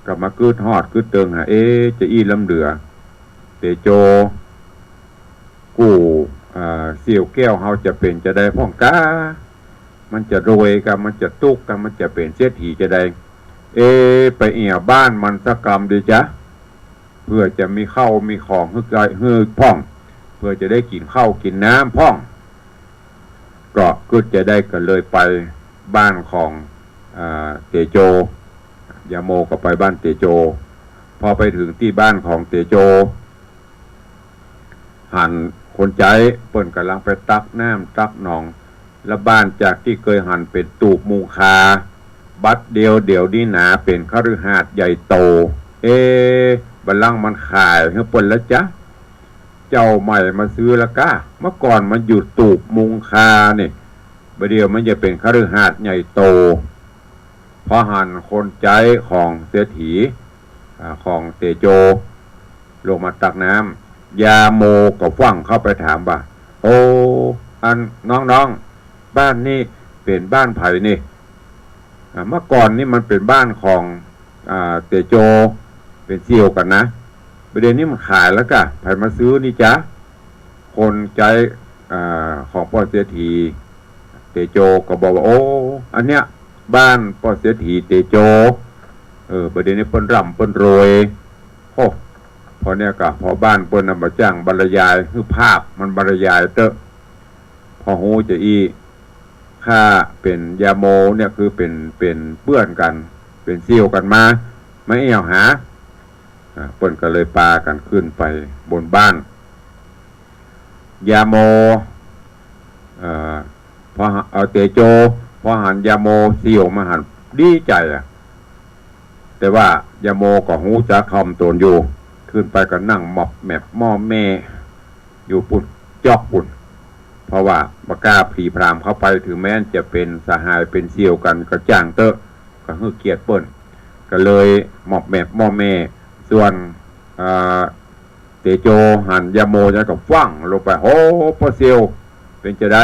ก็มากึ๊ดฮอดกึ๊ดเติงหา เอ๊ะ จะอี้ล้ำเหลือ เตโจ กู้ อ่า เสี้ยวแก้วเฮาจะเป๋นจาใดพ่องก๊า มันจะรวยก๊า มันจะตุ๊กก๊า มันจะเป๋นเศรษฐีจาใด เอ๊ะ ไปแอ่วบ้านมันสักกำดีจ๊ะ เผื่อจะมีข้าวมีของหื้อไก่หื้อพ่อง เผื่อจะได้กิ๋นข้าวกิ๋นน้ำพ่อง ก็กึ๊ดจะได้ก็เลยไปบ้านของ อ่า เตโจ ยาโมก็ไปบ้านเตโจ พอไปเถิงตี้บ้านของเตโจ หันคนใจ๊เปิ้นก่ำลังไปตักน้ำตักหนอง และบ้านจากตี้เกยหันเป๋นตูบมุงคา บัดเดียวเดี๋ยวนี้หนาเป๋นคฤหาสน์ใหญ่โต เอ๊ะ บัลลังก์มันขายหื้อเปิ้นแล้วจ๊ะ เจ้าใหม่มาซื้อแล้วก้า เมื่อก่อนมันอยู่ตูบมุงคานี่ บัดเดี่ยวมันจะเป๋นคฤหาสน์ใหญ่โต พอหันคนใจ๊ของเศรษฐี อ่า ของเตโจ ลงมาตักน้ำ ยาโมก็ฟั่งเข้าไปถามว่า โอ้ อันน้องๆ บ้านนี่เป๋นบ้านใผนี่ อ่า เมื่อก่อนนี่มันเป๋นบ้านของ อ่า เตโจ เป๋นเสี่ยวกั๋นนะ บัดเดี่ยวนี้มันขายแล้วก้า ใผมาซื้อนี่จ๊ะ คนใจ๊ อ่า ของป้อเศรษฐีเตโจก็บอกว่า โอ้ อันเนี้ยบ้านป้อเศรษฐีเตโจ เออ บ่าเดี่ยวนี้เปิ้นร่ำเปิ้นรวย โอ้ พอเนี้ยก็ พอบ้านเปิ้นน่ะบ่าจ้างบรรยาย คือภาพมันบรรยายเต๊อะ พอฮู้จาอี้ ข้าเป๋นยาโมเนี่ยคือเป๋น เป๋นเปื้อนกั๋น เป๋นเสี่ยวกั๋นมา มาแอ่วหา อ่า เปิ้นก็เลยปากั๋นขึ้นไปบนบ้าน ยาโม เอ่อ พอหะ เอ่อ เตโจ พอหันยาโมเสี่ยวมาหัน ดีใจ๋อะ แต่ว่ายาโมก็ฮู้จักถ่อมต๋นอยู่ ขึ้นไปก็นั่งหมอบแหมบหม้อแหม่อยู่ปุ้น จ๊อกปุ้น เพราะว่าบ่ก้าผีพรามเข้าไป เถิงแม้นจะเป๋นสหายเป๋นเสี่ยวกั๋นก็จ้างเต๊อะ ก็หื้อเกียรติเปิ้น ก็เลยหมอบแหมบหม้อแหม่ ส่วน เอ่อ เตโจหันยาโมแล้วก็ฟั่งลงไป โห ป้อเสี่ยว เป๋นจาใด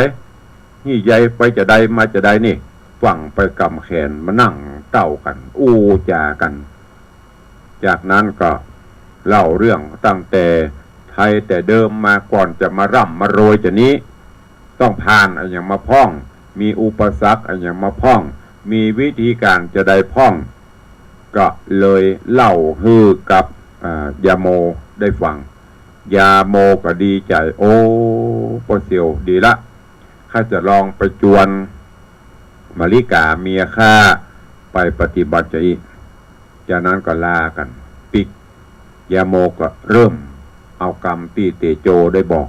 นี่ใหญ่ไปจาใดมาจาใดนี่ ฟั่งไปกำแขนมานั่งเต้ากั๋น อู้จากั๋น จากนั้นก็เล่าเรื่องตั้งแต่ไทยแต่เดิมมา ก่อนจะมาร่ำมารวยจานี้ ต้องผ่านอะหยังมาพ่อง มีอุปสรรคอะหยังมาพ่อง มีวิธีก๋านจาใดพ่อง ก็เลยเล่าหื้อกับ อ่า ยาโมได้ฟัง ยาโมก็ดีใจ๋ โอ้ ป้อเสี่ยว ดีละ ข้าจะลองไปจวนมะลิก๋าเมียข้าไปปฏิบัติจาอี้ จากนั้นก็ลากั๋นปิ๊ก ยาโมก็เริ่มเอากำตี้เตโจได้บอก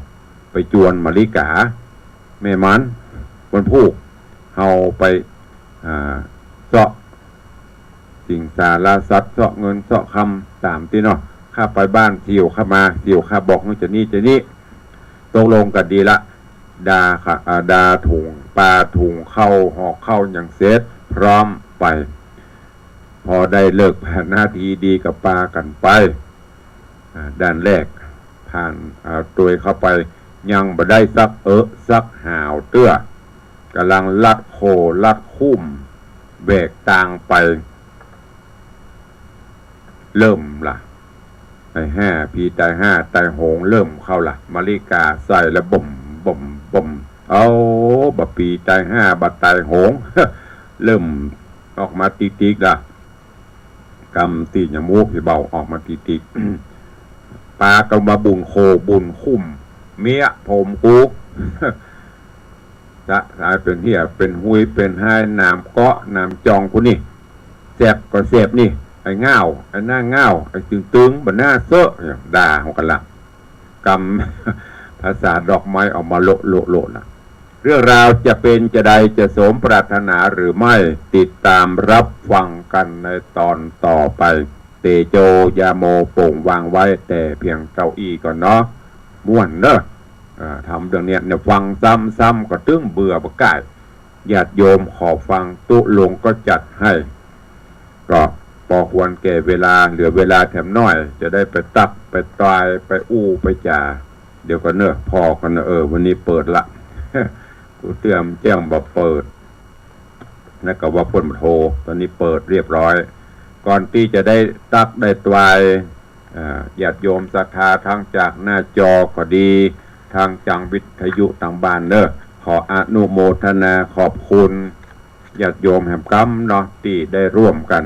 ไปจวนมะลิก๋า แม่มัน วันพูก เฮาไป อ่า เซาะ สิงสารสัตว์ เซาะเงินเซาะคำต๋ามตี้เนาะ ข้าไปบ้านเสี่ยวข้ามา เสี่ยวข้าบอกหื้อจานี้จานี้ ตกลงกั๋นดีละ ดาค่ะ อ่า ดาถุง ปาถุงข้าว ห่อข้าวหยังเสร็จ พร้อมไป พอได้ฤกษ์ผานาทีดีก็ปากั๋นไป อ่า ด่านแรกผ่าน อ่า ตวยเข้าไป ยังบ่ได้สักเอิ๊ะสักหาวเตื้อ ก่ำลังลัดโค่ลัดคุ้ม แหวกตางไป เริ่มละ ไอ้ห้า ผีตายห้าตายโหงเริ่มเข้าละ มะลิก๋าใส่ละบ่มบ่มบ่ม เอา บ่าผีตายห้าบ่าตายโหง เริ่มออกมาติ๊กๆ ละ กำตี้ยะมูกตี้เบ้าออกมาติ๊กๆ ปากั๋นว่าบุญโค่บุญคุ้ม เมียผมกู จะต๋ายเป๋นเฮี้ยเป๋นหุยเป๋นฮาย หนามเกาะหนามจองกูนี่ แสบก็แสบนี่ ไอ้ง่าว ไอ้หน้าง่าว ไอ้ตึงๆ บ่าหน้าเซอะ เนี่ย ด่าเฮากั๋นละ กำภาษาดอกไม้ออกมาโละโละโละนะ เรื่องราวจะเป๋นจาใด จะสมปรารถนาหรือไม่ ติดต๋ามรับฟังกั๋นในต๋อนต่อไป เตโจยาโมโป่งวางไว้แต่เพียงเต้าอี้ก่อนเนาะ ม่วนเนาะ อ่า ทำเรื่องเนี้ยเนี่ย ฟังซ้ำๆ ก็ตึงเบื่อบ่ก้าย ญาติโยมขอฟังตุ๊ลงก็จัดให้ ก็ปอควรแก่เวลา เหลือเวลาแถมน้อย จะได้ไปตักไปตายไปอู้ไปจ๋า เดี๋ยวก่อนเนาะ ผ่อก่อนเนาะ เออ วันนี้เปิดละ กูเตรียมแจ้งบ่าเปิด แล้วก็ว่าพ่นโท ต๋อนนี้เปิดเรียบร้อย ก่อนตี้จะได้ตักได้ตาย อ่า ญาติโยมศรัทธาทั้งจากหน้าจอก็ดี ทางจังวิทยุตางบ้านเนาะ ขออนุโมทนาขอบคุณญาติโยมแหมกำเนาะ ตี้ได้ร่วมกั๋น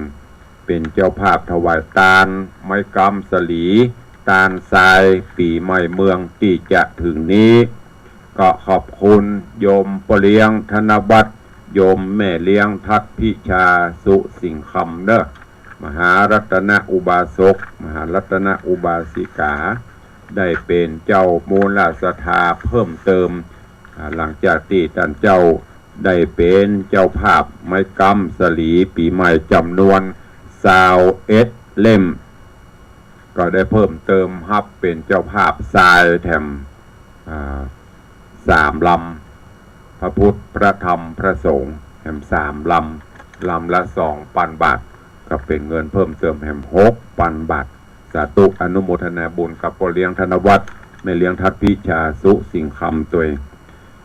เป๋นเจ้าภาพถวายตานไม้กำสะหลี ตานทรายปี๋ใหม่เมืองตี้จะถึงนี้ ก็ขอบคุณโยมป้อเลี้ยงธนวัฒน์ โยมแม่เลี้ยงทัดพิชา สุสิงห์คำเนาะ มหารัตนอุบาสก มหารัตนอุบาสิกา ได้เป๋นเจ้ามูลศรัทธาเพิ่มเติม อ่า หลังจากตี้ต้านเจ้าได้เป๋นเจ้าภาพไม้กำสะหลีปี๋ใหม่จ๋ำนวนซาวเอ็ดเล่ม ก็ได้เพิ่มเติมฮับเป๋นเจ้าภาพทรายแถม อ่า สามลำ พระพุทธ พระธรรม พระสงฆ์ แหมสามลำ ลำละสองปันบาท ก็เป๋นเงินเพิ่มเติมแหมหกปันบาท สาธุ อนุโมทนาบุญกับป้อเลี้ยงธนวัฒน์ แม่เลี้ยงทัดพิชา สุสิงห์คำตวย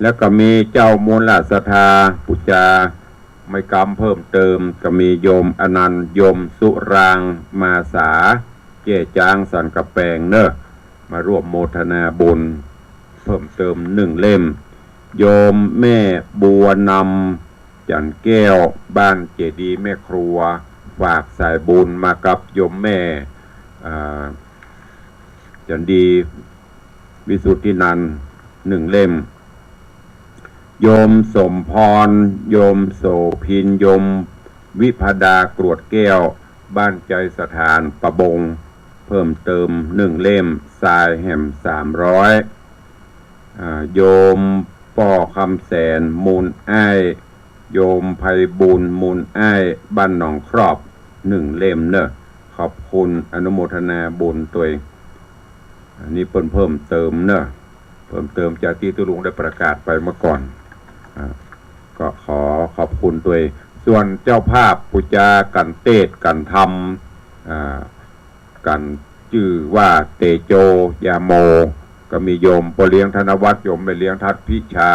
แล้วก็มีเจ้ามูลศรัทธาปู๋จาไม้กำเพิ่มเติม ก็มีโยมอนันต์ โยมสุรางค์ มาสา เจ้จ๊างสันกะแปงเนาะ มาร่วมโมทนาบุญ เพิ่มเติมหนึ่งเล่ม โยมแม่บัวนำ จันทร์แก้ว บ้านเจดีย์แม่ครัว ฝากสายบุญมากับโยมแม่ อ่า จันดี วิสุทธินันท์ หนึ่งเล่ม โยมสมพร โยมโสภิน โยมวิภดา กรวดแก้ว บ้านไชยสถาน ประบง เพิ่มเติมหนึ่งเล่ม ทรายแหมสามร้อย อ่า โยมป้อคำแสน มูลอ้าย โยมไพบูลย์ มูลอ้าย บ้านหนองครอบ หนึ่งเล่มเนอะ ขอบคุณ อนุโมทนาบุญตวย อันนี้เปิ้นเพิ่มเติมเนอะ เพิ่มเติมจากตี้ตุ๊ลุงได้ประกาศไปเมื่อก่อน อ่า ก็ขอขอบคุณตวย ส่วนเจ้าภาพปู๋จากั๋นเตสน์กั๋นธรรม อ่า กั๋นจื้อว่าเตโจ ยาโม ก็มีโยมป้อเลี้ยงธนวัฒน์ โยมแม่เลี้ยงทัศน์พิชา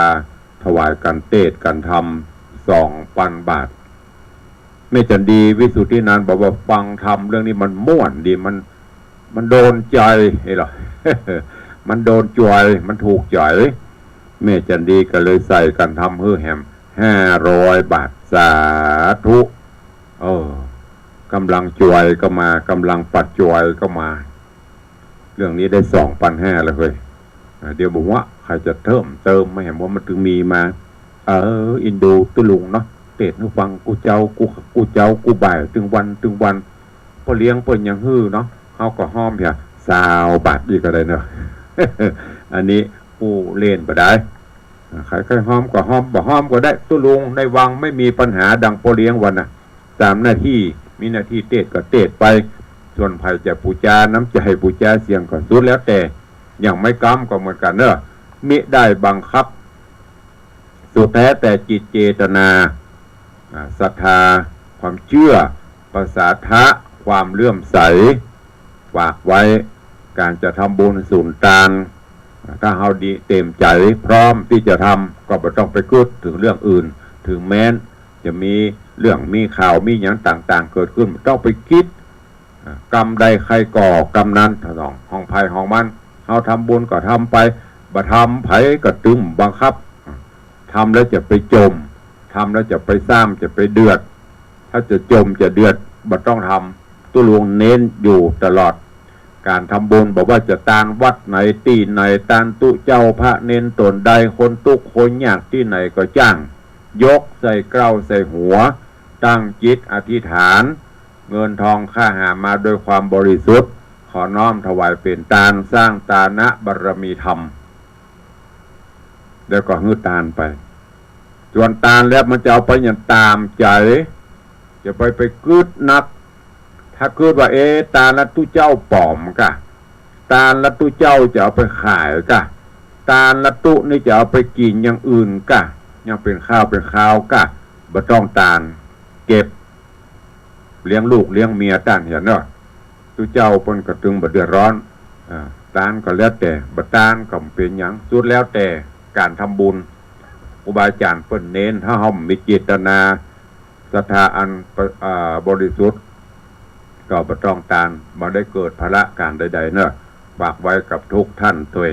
ถวายกั๋นเตสน์กั๋นธรรม สองปันบาท แม่จันดี วิสุทธินันท์ บอกว่าฟังธรรมเรื่องนี้มันม่วนดี มัน มันโดนใจ๋ เฮ้ยเหรอ มันโดนใจ๋ มันถูกใจ๋ แม่จันดีก็เลยใส่กั๋นธรรมหื้อแหม ห้าร้อย บาท สาธุ เออ ก๋ำลังใจ๋ก็มา ก๋ำลังปัจจัยก็มา เรื่องนี้ได้สองปันห้าแล้วเฮ้ย อ่า เดี๋ยวบอกว่าใผจะเพิ่มเติมมาแหมว่ามันตึงมีมา เออ อินดูตุ๊ลุงเนาะ เตสน์หื้อฟังกู้เจ๊า กู้ กู้เจ๊า กู้บ่าย ตึงวัน ตึงวัน ป้อเลี้ยงเปิ้นยังหื้อเนาะ เฮาก็ฮอมเหีย ซาวบาทอีกก็ได้เนาะ อันนี้กู้เล่นบ่ได้ อ่า ใผใค่ฮอมก็ฮอม บ่ฮอมก็ได้ ตุ๊ลุงในวังไม่มีปัญหา ดังป้อเลี้ยงว่านะ ต๋ามหน้าตี้ มีหน้าตี้เตสน์ก็เตสน์ไป ส่วนใผจะปู๋จาน้ำใจ๋ ปู๋จาเสียงก็สุดแล้วแต่ ยังไม่ก๊ำก็เหมือนกั๋นเนอะ มิได้บังคับ สุดแท้แต่จิตเจตนา อ่า ศรัทธา ความเจื้อ ปสาทะ ความเลื่อมใส ฝากไว้ ก๋านจะทำบุญสุนตาน อ่า ถ้าเฮาดีเต๋มใจ๋ พร้อมตี้จะทำ ก็บ่ต้องไปกึ๊ดเถิงเรื่องอื่น เถิงแม้นจะมีเรื่องมีข่าวมีหยังต่างๆ เกิดขึ้น บ่ต้องไปกึ๊ด อ่า กรรมใดใครก่อกรรมนั้น เถิงห้องใผห้องมัน เฮาทำบุญก็ทำไป บ่ทำใผก็ตึงบังคับ อ่า ทำแล้วจะไปจ๋ม ทำแล้วจะไปซ้ำ จะไปเดือด ถ้าจะจ๋มจะเดือด บ่ต้องทำ ตุ๊ลุงเน้นอยู่ตลอด ก๋านทำบุญ บ่ว่าจะตานวัดไหนตี้ไหน ตานตุ๊เจ้าพระเณรต๋นใด คนตุ๊กข์คนยากตี้ไหนก็จ้าง ยกใส่เกล้าใส่หัว ตั้งจิตอธิษฐาน เงินทองข้าหามาด้วยความบริสุทธิ์ ขอน้อมถวายเป๋นตาน สร้างตานะบารมีธรรม แล้วก็หื้อตานไป ส่วนตานแล้วมันจะเอาไปอย่างต๋ามใจ๋ จะไป ไปกึ๊ดนัก ถ้ากึ๊ดว่า เอ๊ะ ตานละตุ๊เจ้าป๋อมก่ะ ตานละตุ๊เจ้าจะเอาไปขายก่ะ ตานละตุ๊นี่จะเอาไปกิ๋นอย่างอื่นก่ะ อย่างเป๋นข้าวเป๋นคาวก่ะ บ่ต้องตาน เก็บ เลี้ยงลูกเลี้ยงเมียตานเหียเนาะ ตุ๊เจ้าเปิ้นก็ตึงบ่เดือดร้อน อ่า ตานก็แล้วแต่ บ่ตานก็บ่เป๋นหยัง สุดแล้วแต่ก๋านทำบุญ ครูบาอาจ๋ารย์เปิ้นเน้น ถ้าเฮามีเจตนาศรัทธาอัน อ่า บริสุทธิ์ ก็บ่ต้องตาน บ่ได้เกิดภาระก๋านใดๆ เนาะ ฝากไว้กับทุกท่านตวย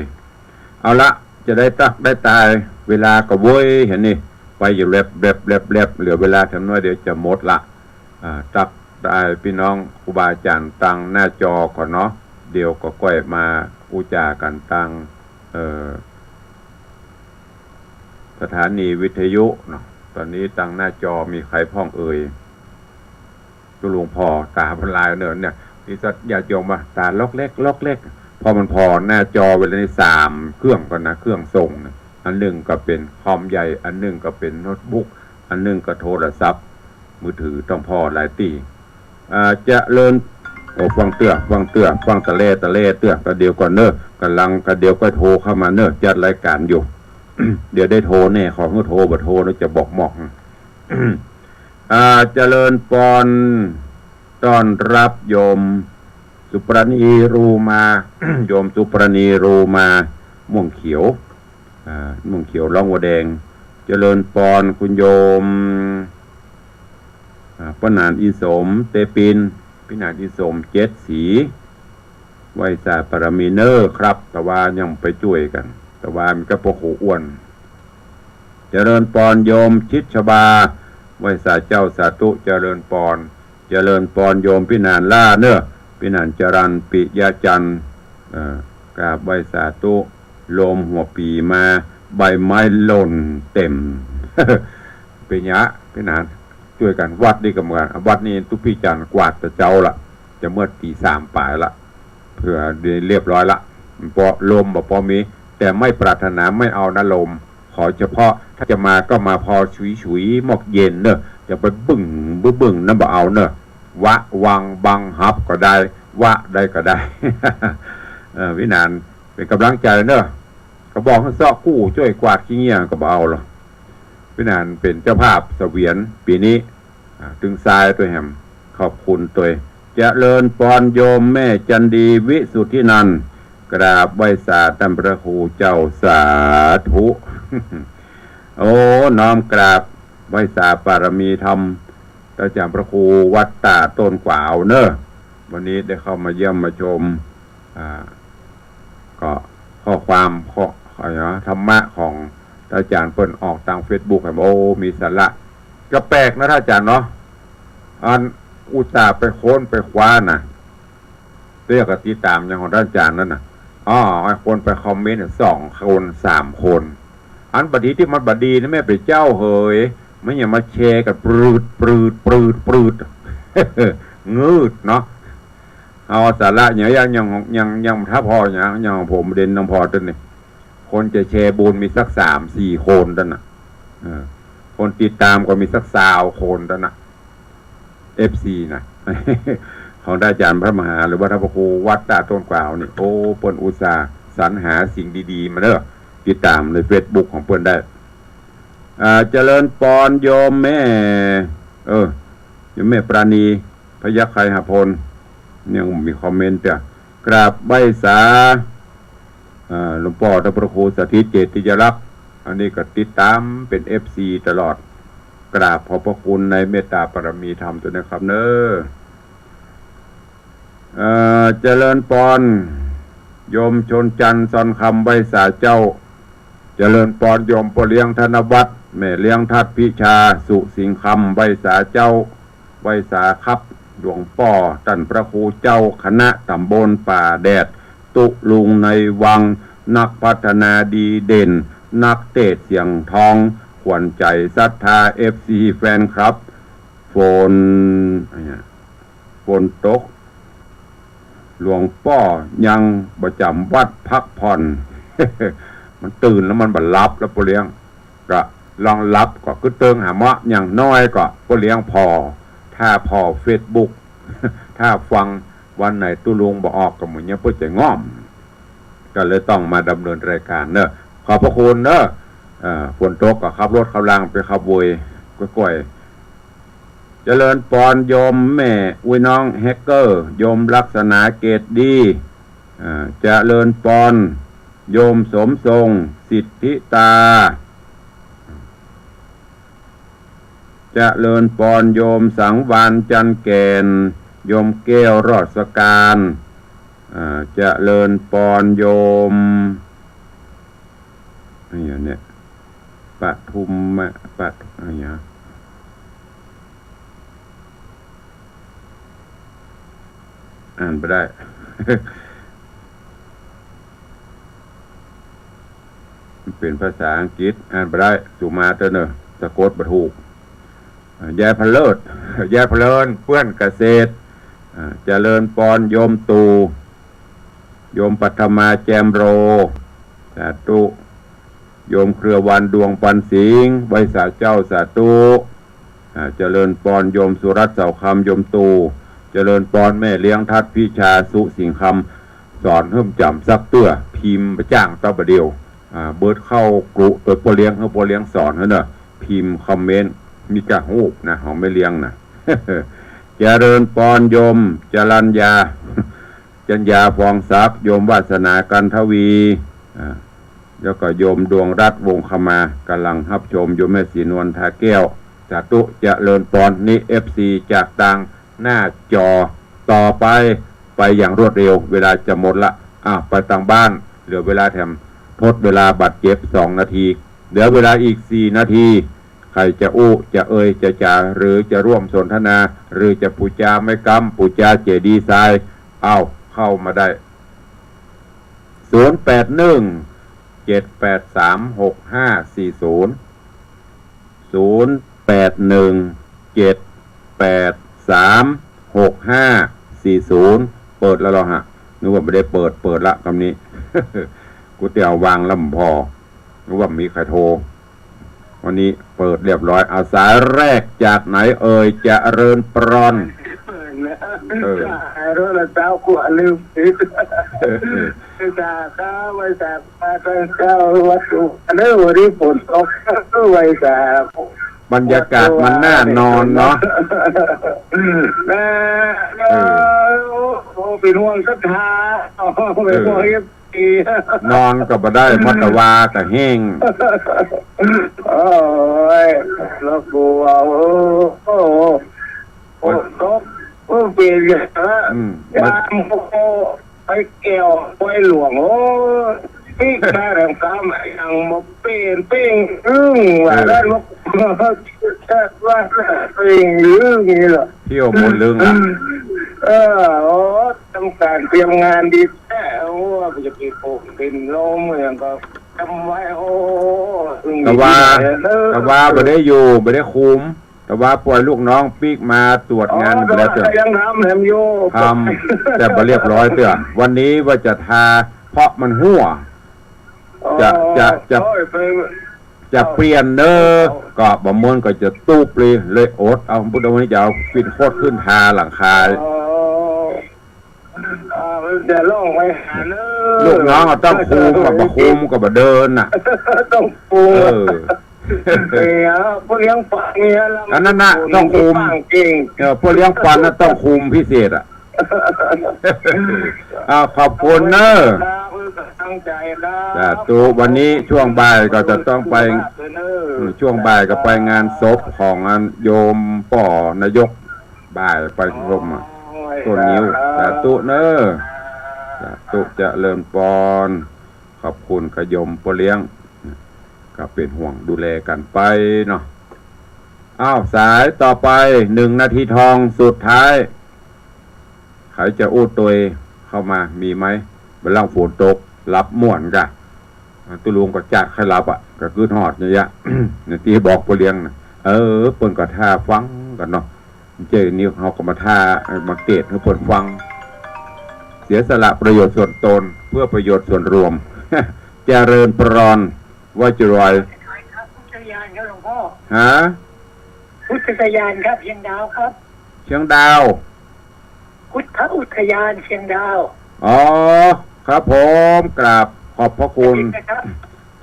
เอาละ จะได้ตักได้ตาย เวลาก็เว้ย หันนี่ ไปอยู่แลบแลบแลบแลบ เหลือเวลาแถมน้อยเดียวจะหมดละ อ่า ตักตายปี้น้องครูบาอาจ๋ารย์ตางหน้าจอก่อนเนาะ เดี๋ยวก็ก้อยมาอู้จ๋ากั๋นตาง เอ่อ สถานีวิทยุเนาะ ต๋อนนี้ตางหน้าจอมีใผพ่องเอ่ย ตุ๊ลุงผ่อต๋าบ่ลายเน่อเนี่ย ตี้สัตยาติโยมว่าต๋าล็อกเล็ก ล็อกเล็ก เพราะมันผ่อหน้าจอเวลานี้สามเครื่องก่อนนะ เครื่องส่งนะ อันนึ่งก็เป๋นคอมใหญ่ อันนึ่งก็เป๋นโน้ตบุ๊ก อันนึ่งก็โทรศัพท์มือถือ ต้องผ่อหลายตี้ อ่า เจริญ โอ้ ฟังเตื้อ ฟังเตื้อ ฟังตะแล ตะแลเตื้อ กะเดี๋ยวก่อนเน่อ ก่ำลัง กะเดี๋ยวก็โทรเข้ามาเน่อ จัดรายก๋านอยู่ เดี๋ยวได้โทรแน่ ขอหื้อโทร บ่โทรแล้วจะบอกหมอก อ่า เจริญปอน ต้อนรับโยมสุปราณีรูมา โยมสุปราณีรูมา ม่วงเขียว อ่า ม่วงเขียวร้องวัวแดง เจริญปอนคุณโยม อ่า ป้อหนานอินสม เตปิน ปี้หนานอินสม เจ็ดสี ไหว้สาบารมีเน่อครับ แต่ว่ายังไปจ้วยกั๋น ต วา มีกับพระครูอ้วน เจริญปอนโยมชิดชบา ไหว้สาเจ้าสาธุ เจริญปอน เจริญปอนโยมพิหารล่าเนอะ พิหารจรัญ ปิยะจันทร์ เอ่อ กราบไหว้สาธุ ลมหัวปี๋มา ใบไม้หล่นเต็ม เป๋นหยังพิหาร จ้วยกั๋น วัดนี่ก็เหมือนกั๋น วัดนี่ตุ๊ปี้จันทร์กวาดแต่เจ๊าละ จะเมิดตี๋สามป๋ายละ เปื้อเรียบร้อยละ เพราะลมบ่ปอมี แต่ไม่ปรารถนา ไม่เอานะลม ขอเฉพาะถ้าจะมาก็มาพอฉุยๆ หมอกเย็นเนอะ จะไปบึ้งบึ้งบึ้งนั้นบ่เอาเนอะ วะวังบังฮับก็ได้ วะได้ก็ได้ เออ พิหารเป๋นก๋ำลังใจ๋เนอะ ก็บอกหื้อเซาะกู้จ้วยกวาดขี้เงี้ยก็บ่เอาหรอก พิหารเป๋นเจ้าภาพเสวียนปี๋นี้ อ่า ตึงซายตวยแหม ขอบคุณตวย เจริญปอนโยมแม่จันดีวิสุทธินันท์ กราบไหว้สาต้านพระครูเจ้าสาธุ โอ้ น้อมกราบไหว้สาปารมีธรรม ต้านอาจ๋ารย์พระครูวัดต้าต้นกวาวเนอะ วันนี้ได้เข้ามาเยี่ยมมาชม อ่า ก็ข้อความ ข้อ อะไรนะ ธรรมะของต้านอาจ๋ารย์เปิ้นออกตางเฟซบุ๊ก โอ้ มีสาระ ก็แปลกนะต้านอาจ๋ารย์เนาะ อันอุตส่าห์ไปค้นไปคว้าน่ะ เตื้อก็ติดต๋ามอย่างของต้านอาจ๋ารย์นั่นน่ะ อ้อ ไอ้คนไปคอมเมนต์น่ะ สองคน สามคน อันบ่ดีตี้มันบ่ดีนะแม่เป๋นเจ้าเหย มันยังมาแชร์กั๋นปรืด ปรืด ปรืด ปรืด งืดเนาะ เอาสาระเนี่ย ยัง ยัง ยัง ยังบ่ทันพอเนี่ย อย่างผมเด่นยังพอต้นนี่ คนจะแชร์บุญมีสักสามสี่คนต้นน่ะ เออ คนติดต๋ามก็มีสักซาวคนต้นน่ะ เอฟซี น่ะ ของต้านอาจ๋ารย์พระมหา หรือว่าต้านพระครูวัดต้าต้นกวาวนี่ โอ้ เปิ้นอุตส่าห์สรรหาสิ่งดีๆ มาเนอะ ติดต๋ามในเฟซบุ๊กของเปิ้นได้ อ่า เจริญปอนโยมแม่ เออ โยมแม่ปราณี พยัคฆไคหพล ยังมีคอมเมนต์จ้ะ กราบไหว้สา อ่า หลวงป้อต้านพระครูสถิตเจติยลักษณ์ อันนี้ก็ติดต๋ามเป๋น เอฟซี ตลอด กราบขอบพระคุณในเมตตาปารมีธรรมตวยนะครับเนอะ เอ่อ เจริญปอน โยมชนจันทร์ซอนคำ ไหว้สาเจ้า เจริญปอนโยมป้อเลี้ยงธนวัฒน์ แม่เลี้ยงทัดพิชา สุสิงห์คำ ไหว้สาเจ้า ไหว้สาครับ หลวงป้อต้านพระครูเจ้าคณะต๋ำบลป่าแดด ตุ๊ลุงในวัง นักพัฒนาดีเด่น นักเตสน์เสียงทอง ขวัญใจศรัทธา เอฟซี แฟนคลับ ฝน ฝนตก หลวงป้อยังบ่จ๋ำวัดพักผ่อน มันตื่นแล้วมันบ่หลับแล้วป้อเลี้ยง ก็ลองหลับก็กึ๊ดเติงหาเมาะ อย่างน้อยก็ป้อเลี้ยงผ่อ ถ้าผ่อเฟซบุ๊ก ถ้าฟังวันไหนตุ๊ลุงบ่ออกก็เหมือนยังเปิ้นจะง่อม ก็เลยต้องมาดำเนินรายการเนอะ ขอบพระคุณเนอะ เอ่อ ฝนตกก็ขับรถขับราไปขับเวยก้อยๆ เจริญปอนโยมแม่ อุ๊ย น้องแฮกเกอร์ โยมลักษณาเกตดี อ่า เจริญปอนโยมสมทรง สิทธิตา เจริญปอนโยมสังวาลย์ จันทร์แก่น โยมแก้ว รอดสการ อ่า เจริญปอนโยม อะไรเนี่ย ปทุมมะ ปะ อะไรเนี่ย อ่านบ่ได้ มันเป๋นภาษาอังกฤษ อ่านบ่ได้ สูมาเต๊อะเนอะ สะกดบ่ถูก อ่า ยายพะเลิศ ยายพะเลิน เปื้อนเกษตร อ่า เจริญปอนโยมตู่ โยมปัทมา แจมโร สาธุ โยมเครือวัน ดวงปันสิงห์ ไหว้สาเจ้า สาธุ อ่า เจริญปอนโยมสุรัตน์ เสาคำ โยมตู่ เจริญปอนแม่เลี้ยงทัดพิชา สุสิงห์คำ สอนหื้อจ๋ำสักเตื้อ พิมพ์บ่จ้างต๊อบบ่าเดี่ยว อ่า เบิดเข้ากลุ่มโตป้อเลี้ยง หื้อป้อเลี้ยงสอนหื้อเนอะ พิมพ์คอมเมนต์ มีก้าฮูปนะ ของแม่เลี้ยงนะ เจริญปอนโยม จรัญญา จัญญา ฟองศักดิ์ โยมวาสนา กันทวี อ่า แล้วก็โยมดวงรัตน์ วงศ์คมา ก่ำลังฮับชม โยมแม่ศรีนวล ทาแก้ว สาธุ เจริญปอน นี่ เอฟซี จากตางหน้าจอ ต่อไป ไปอย่างรวดเร็ว เวลาจะหมดละ อ่ะ ไปตางบ้าน เหลือเวลาแถม ทดเวลาบาดเจ็บสองนาที เหลือเวลาอีกสี่นาที ใครจะอู้ จะเอ่ย จะจ๋า หรือจะร่วมสนทนา หรือจะปู๋จาไม้ก๊ำ ปู๋จาเจดีย์ทราย เอ้า เข้ามาได้ ศูนย์แปดหนึ่ง เจ็ดแปดสาม หกห้าสี่ศูนย์ ศูนย์แปดหนึ่ง เจ็ดแปดสาม หกห้าสี่ศูนย์ เปิดแล้วเหรอฮะ นึกว่าบ่ได้เปิด เปิดละกำนี้ กูเตียววางแล้วบ่พอ นึกว่ามีใครโทร วันนี้เปิดเรียบร้อย เอาสายแรกจากไหนเอ่ย เจริญปรอน เออ สายโทรศัพท์กูลืมปิด เออ ไหว้สาข้า ไหว้สาข้า ไหว้สาวัตถุ อันนี้วันนี้ฝนตก ไหว้สา บรรยากาศมันน่านอนเนาะ นะ เออ โอ้ เป็นห่วงศรัทธา เป็นห่วง เออ เอฟซี นอนก็บ่ได้ เพราะตะวาก็แห้ง โอ้ย แล้วกูว่า โอ้ โอ้ โอ้ โอ้ ตก โอ้ เปลี่ยนอย่างละ อืม ยาม โอ้ ไปแก้ว ไปหลวง โอ้ ปิ๊กมาแถมสามอย่างมาเปลี่ยนเป้งอึ้ง ว่า เออ ด้านว่า ว่าเป้งอึ้งนี่แหละ เที่ยวหมดลึงอ่ะ เออ โอ้ ต้องการเตรียมงานดีแท้ โอ้ จะไปปลูกเป็นลมอย่างก็ทำไว้ โอ้ อึ้ง ตะวา ดีแท้เนอะ ตะวาบ่ได้อยู่ บ่ได้คุม ตะวาปล่อยลูกน้องปิ๊กมาตรวจงาน อ๋อ ไปแล้วเถอะ แต่ว่าก็ยังทำแหมอยู่ ทำ แต่บ่เรียบร้อยเตื้อ วันนี้ว่าจะทา เพราะมันหั้ว อ๋อ จะ จะ จะ โอ้ย ไป จะเปลี่ยนเน้อ เอา ก็บ่ม่วนก็จะตุ๊บเลย เลยอดเอา พุ้นวันนี้จะเอาฟินโคตรขึ้นทาหลังคา อ๋อ อ่า มันจะล่องไปหาเน้อ ลูกน้องก็ต้องคุม บ่คุมก็บ่เดินน่ะ ต้องคุม เออ เนี่ย พวกเลี้ยงปลาเนี่ย อันนั้นน่ะ ต้องคุม เก่ง เออ พวกเลี้ยงปลาน่ะต้องคุมพิเศษอ่ะ อ่า ขอบคุณเน้อ ครับ ตั้งใจครับ สาธุ วันนี้ช่วงบ่ายก็จะต้องไป เน้อ อืม ช่วงบ่ายก็ไปงานศพของอันโยมป้อนายก บ่ายไปศพอ่ะ โอ้ย ต้นงิ้ว ครับ สาธุเน้อ สาธุ เจริญปอน ขอบคุณกะโยมป้อเลี้ยง ก็เป็นห่วงดูแลกันไปเนาะ อ้าว สายต่อไป หนึ่งนาทีทองสุดท้าย ใครจะอู้ตวยเข้ามา มีไหม บ่าล่างฝนตก หลับม่วนกะ ตุ๊ลุงก็จัดใค่หลับอ่ะ ก็กึ๊ดฮอดเนี่ยยะ เนี่ยตี้บอกป้อเลี้ยงน่ะ เออ เปิ้นก็ท่าฟังกั๋นเนาะ เจ้านี่เฮาก็มาท่า เอ่อ มาเตศน์หื้อเปิ้นฟัง เสียสละประโยชน์ส่วนตน เพื่อประโยชน์ส่วนรวม เจริญปรอน ว่าจะรวย อุทยานครับหลวงพ่อ ฮะ อุทยานครับ เชียงดาวครับ เชียงดาว พุทธอุทยานเชียงดาว อ๋อ ครับผม กราบขอบพระคุณ ได้ยินไหมครับ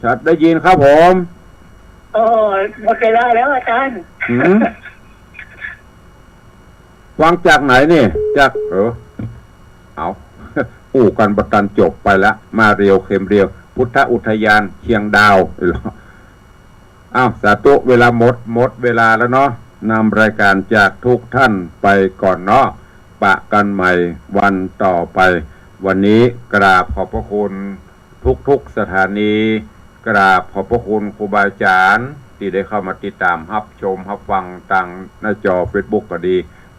ครับ ได้ยินครับผม โอ้ หมดเวลาแล้วอาจารย์ หืม ฟังจากไหนนี่ จาก เออ เอา อู้กั๋นบ่ตันจบไปละ มาเร็วเข็มเร็ว พุทธอุทยานเชียงดาว อ้าว สาธุ เวลาหมด หมดเวลาแล้วเนาะ นำรายการจากทุกท่านไปก่อนเนาะ ปะกันใหม่วันต่อไป วันนี้กราบขอบพระคุณทุกๆสถานี กราบขอบพระคุณครูบาอาจารย์ตี้ได้เข้ามาติดตามฮับชมฮับฟังตางหน้าจอเฟซบุ๊กก็ดี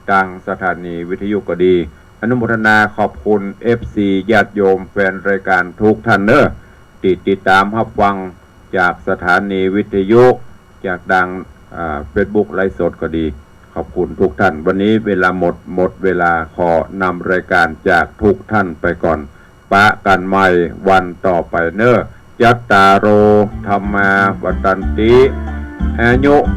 ตางสถานีวิทยุก็ดี อนุโมทนาขอบคุณเอฟซีญาติโยมแฟนรายการทุกท่านเน้อ ตี้ติดตามฮับฟังจากสถานีวิทยุ จากตาง อ่า เฟซบุ๊กไลฟ์สดก็ดี ขอบคุณทุกท่าน วันนี้เวลาหมด หมดเวลา ขอนำรายการจากทุกท่านไปก่อน ปะกันใหม่วันต่อไปเน้อ จัตตาโร ธัมมา วัฑฒันติ อายุ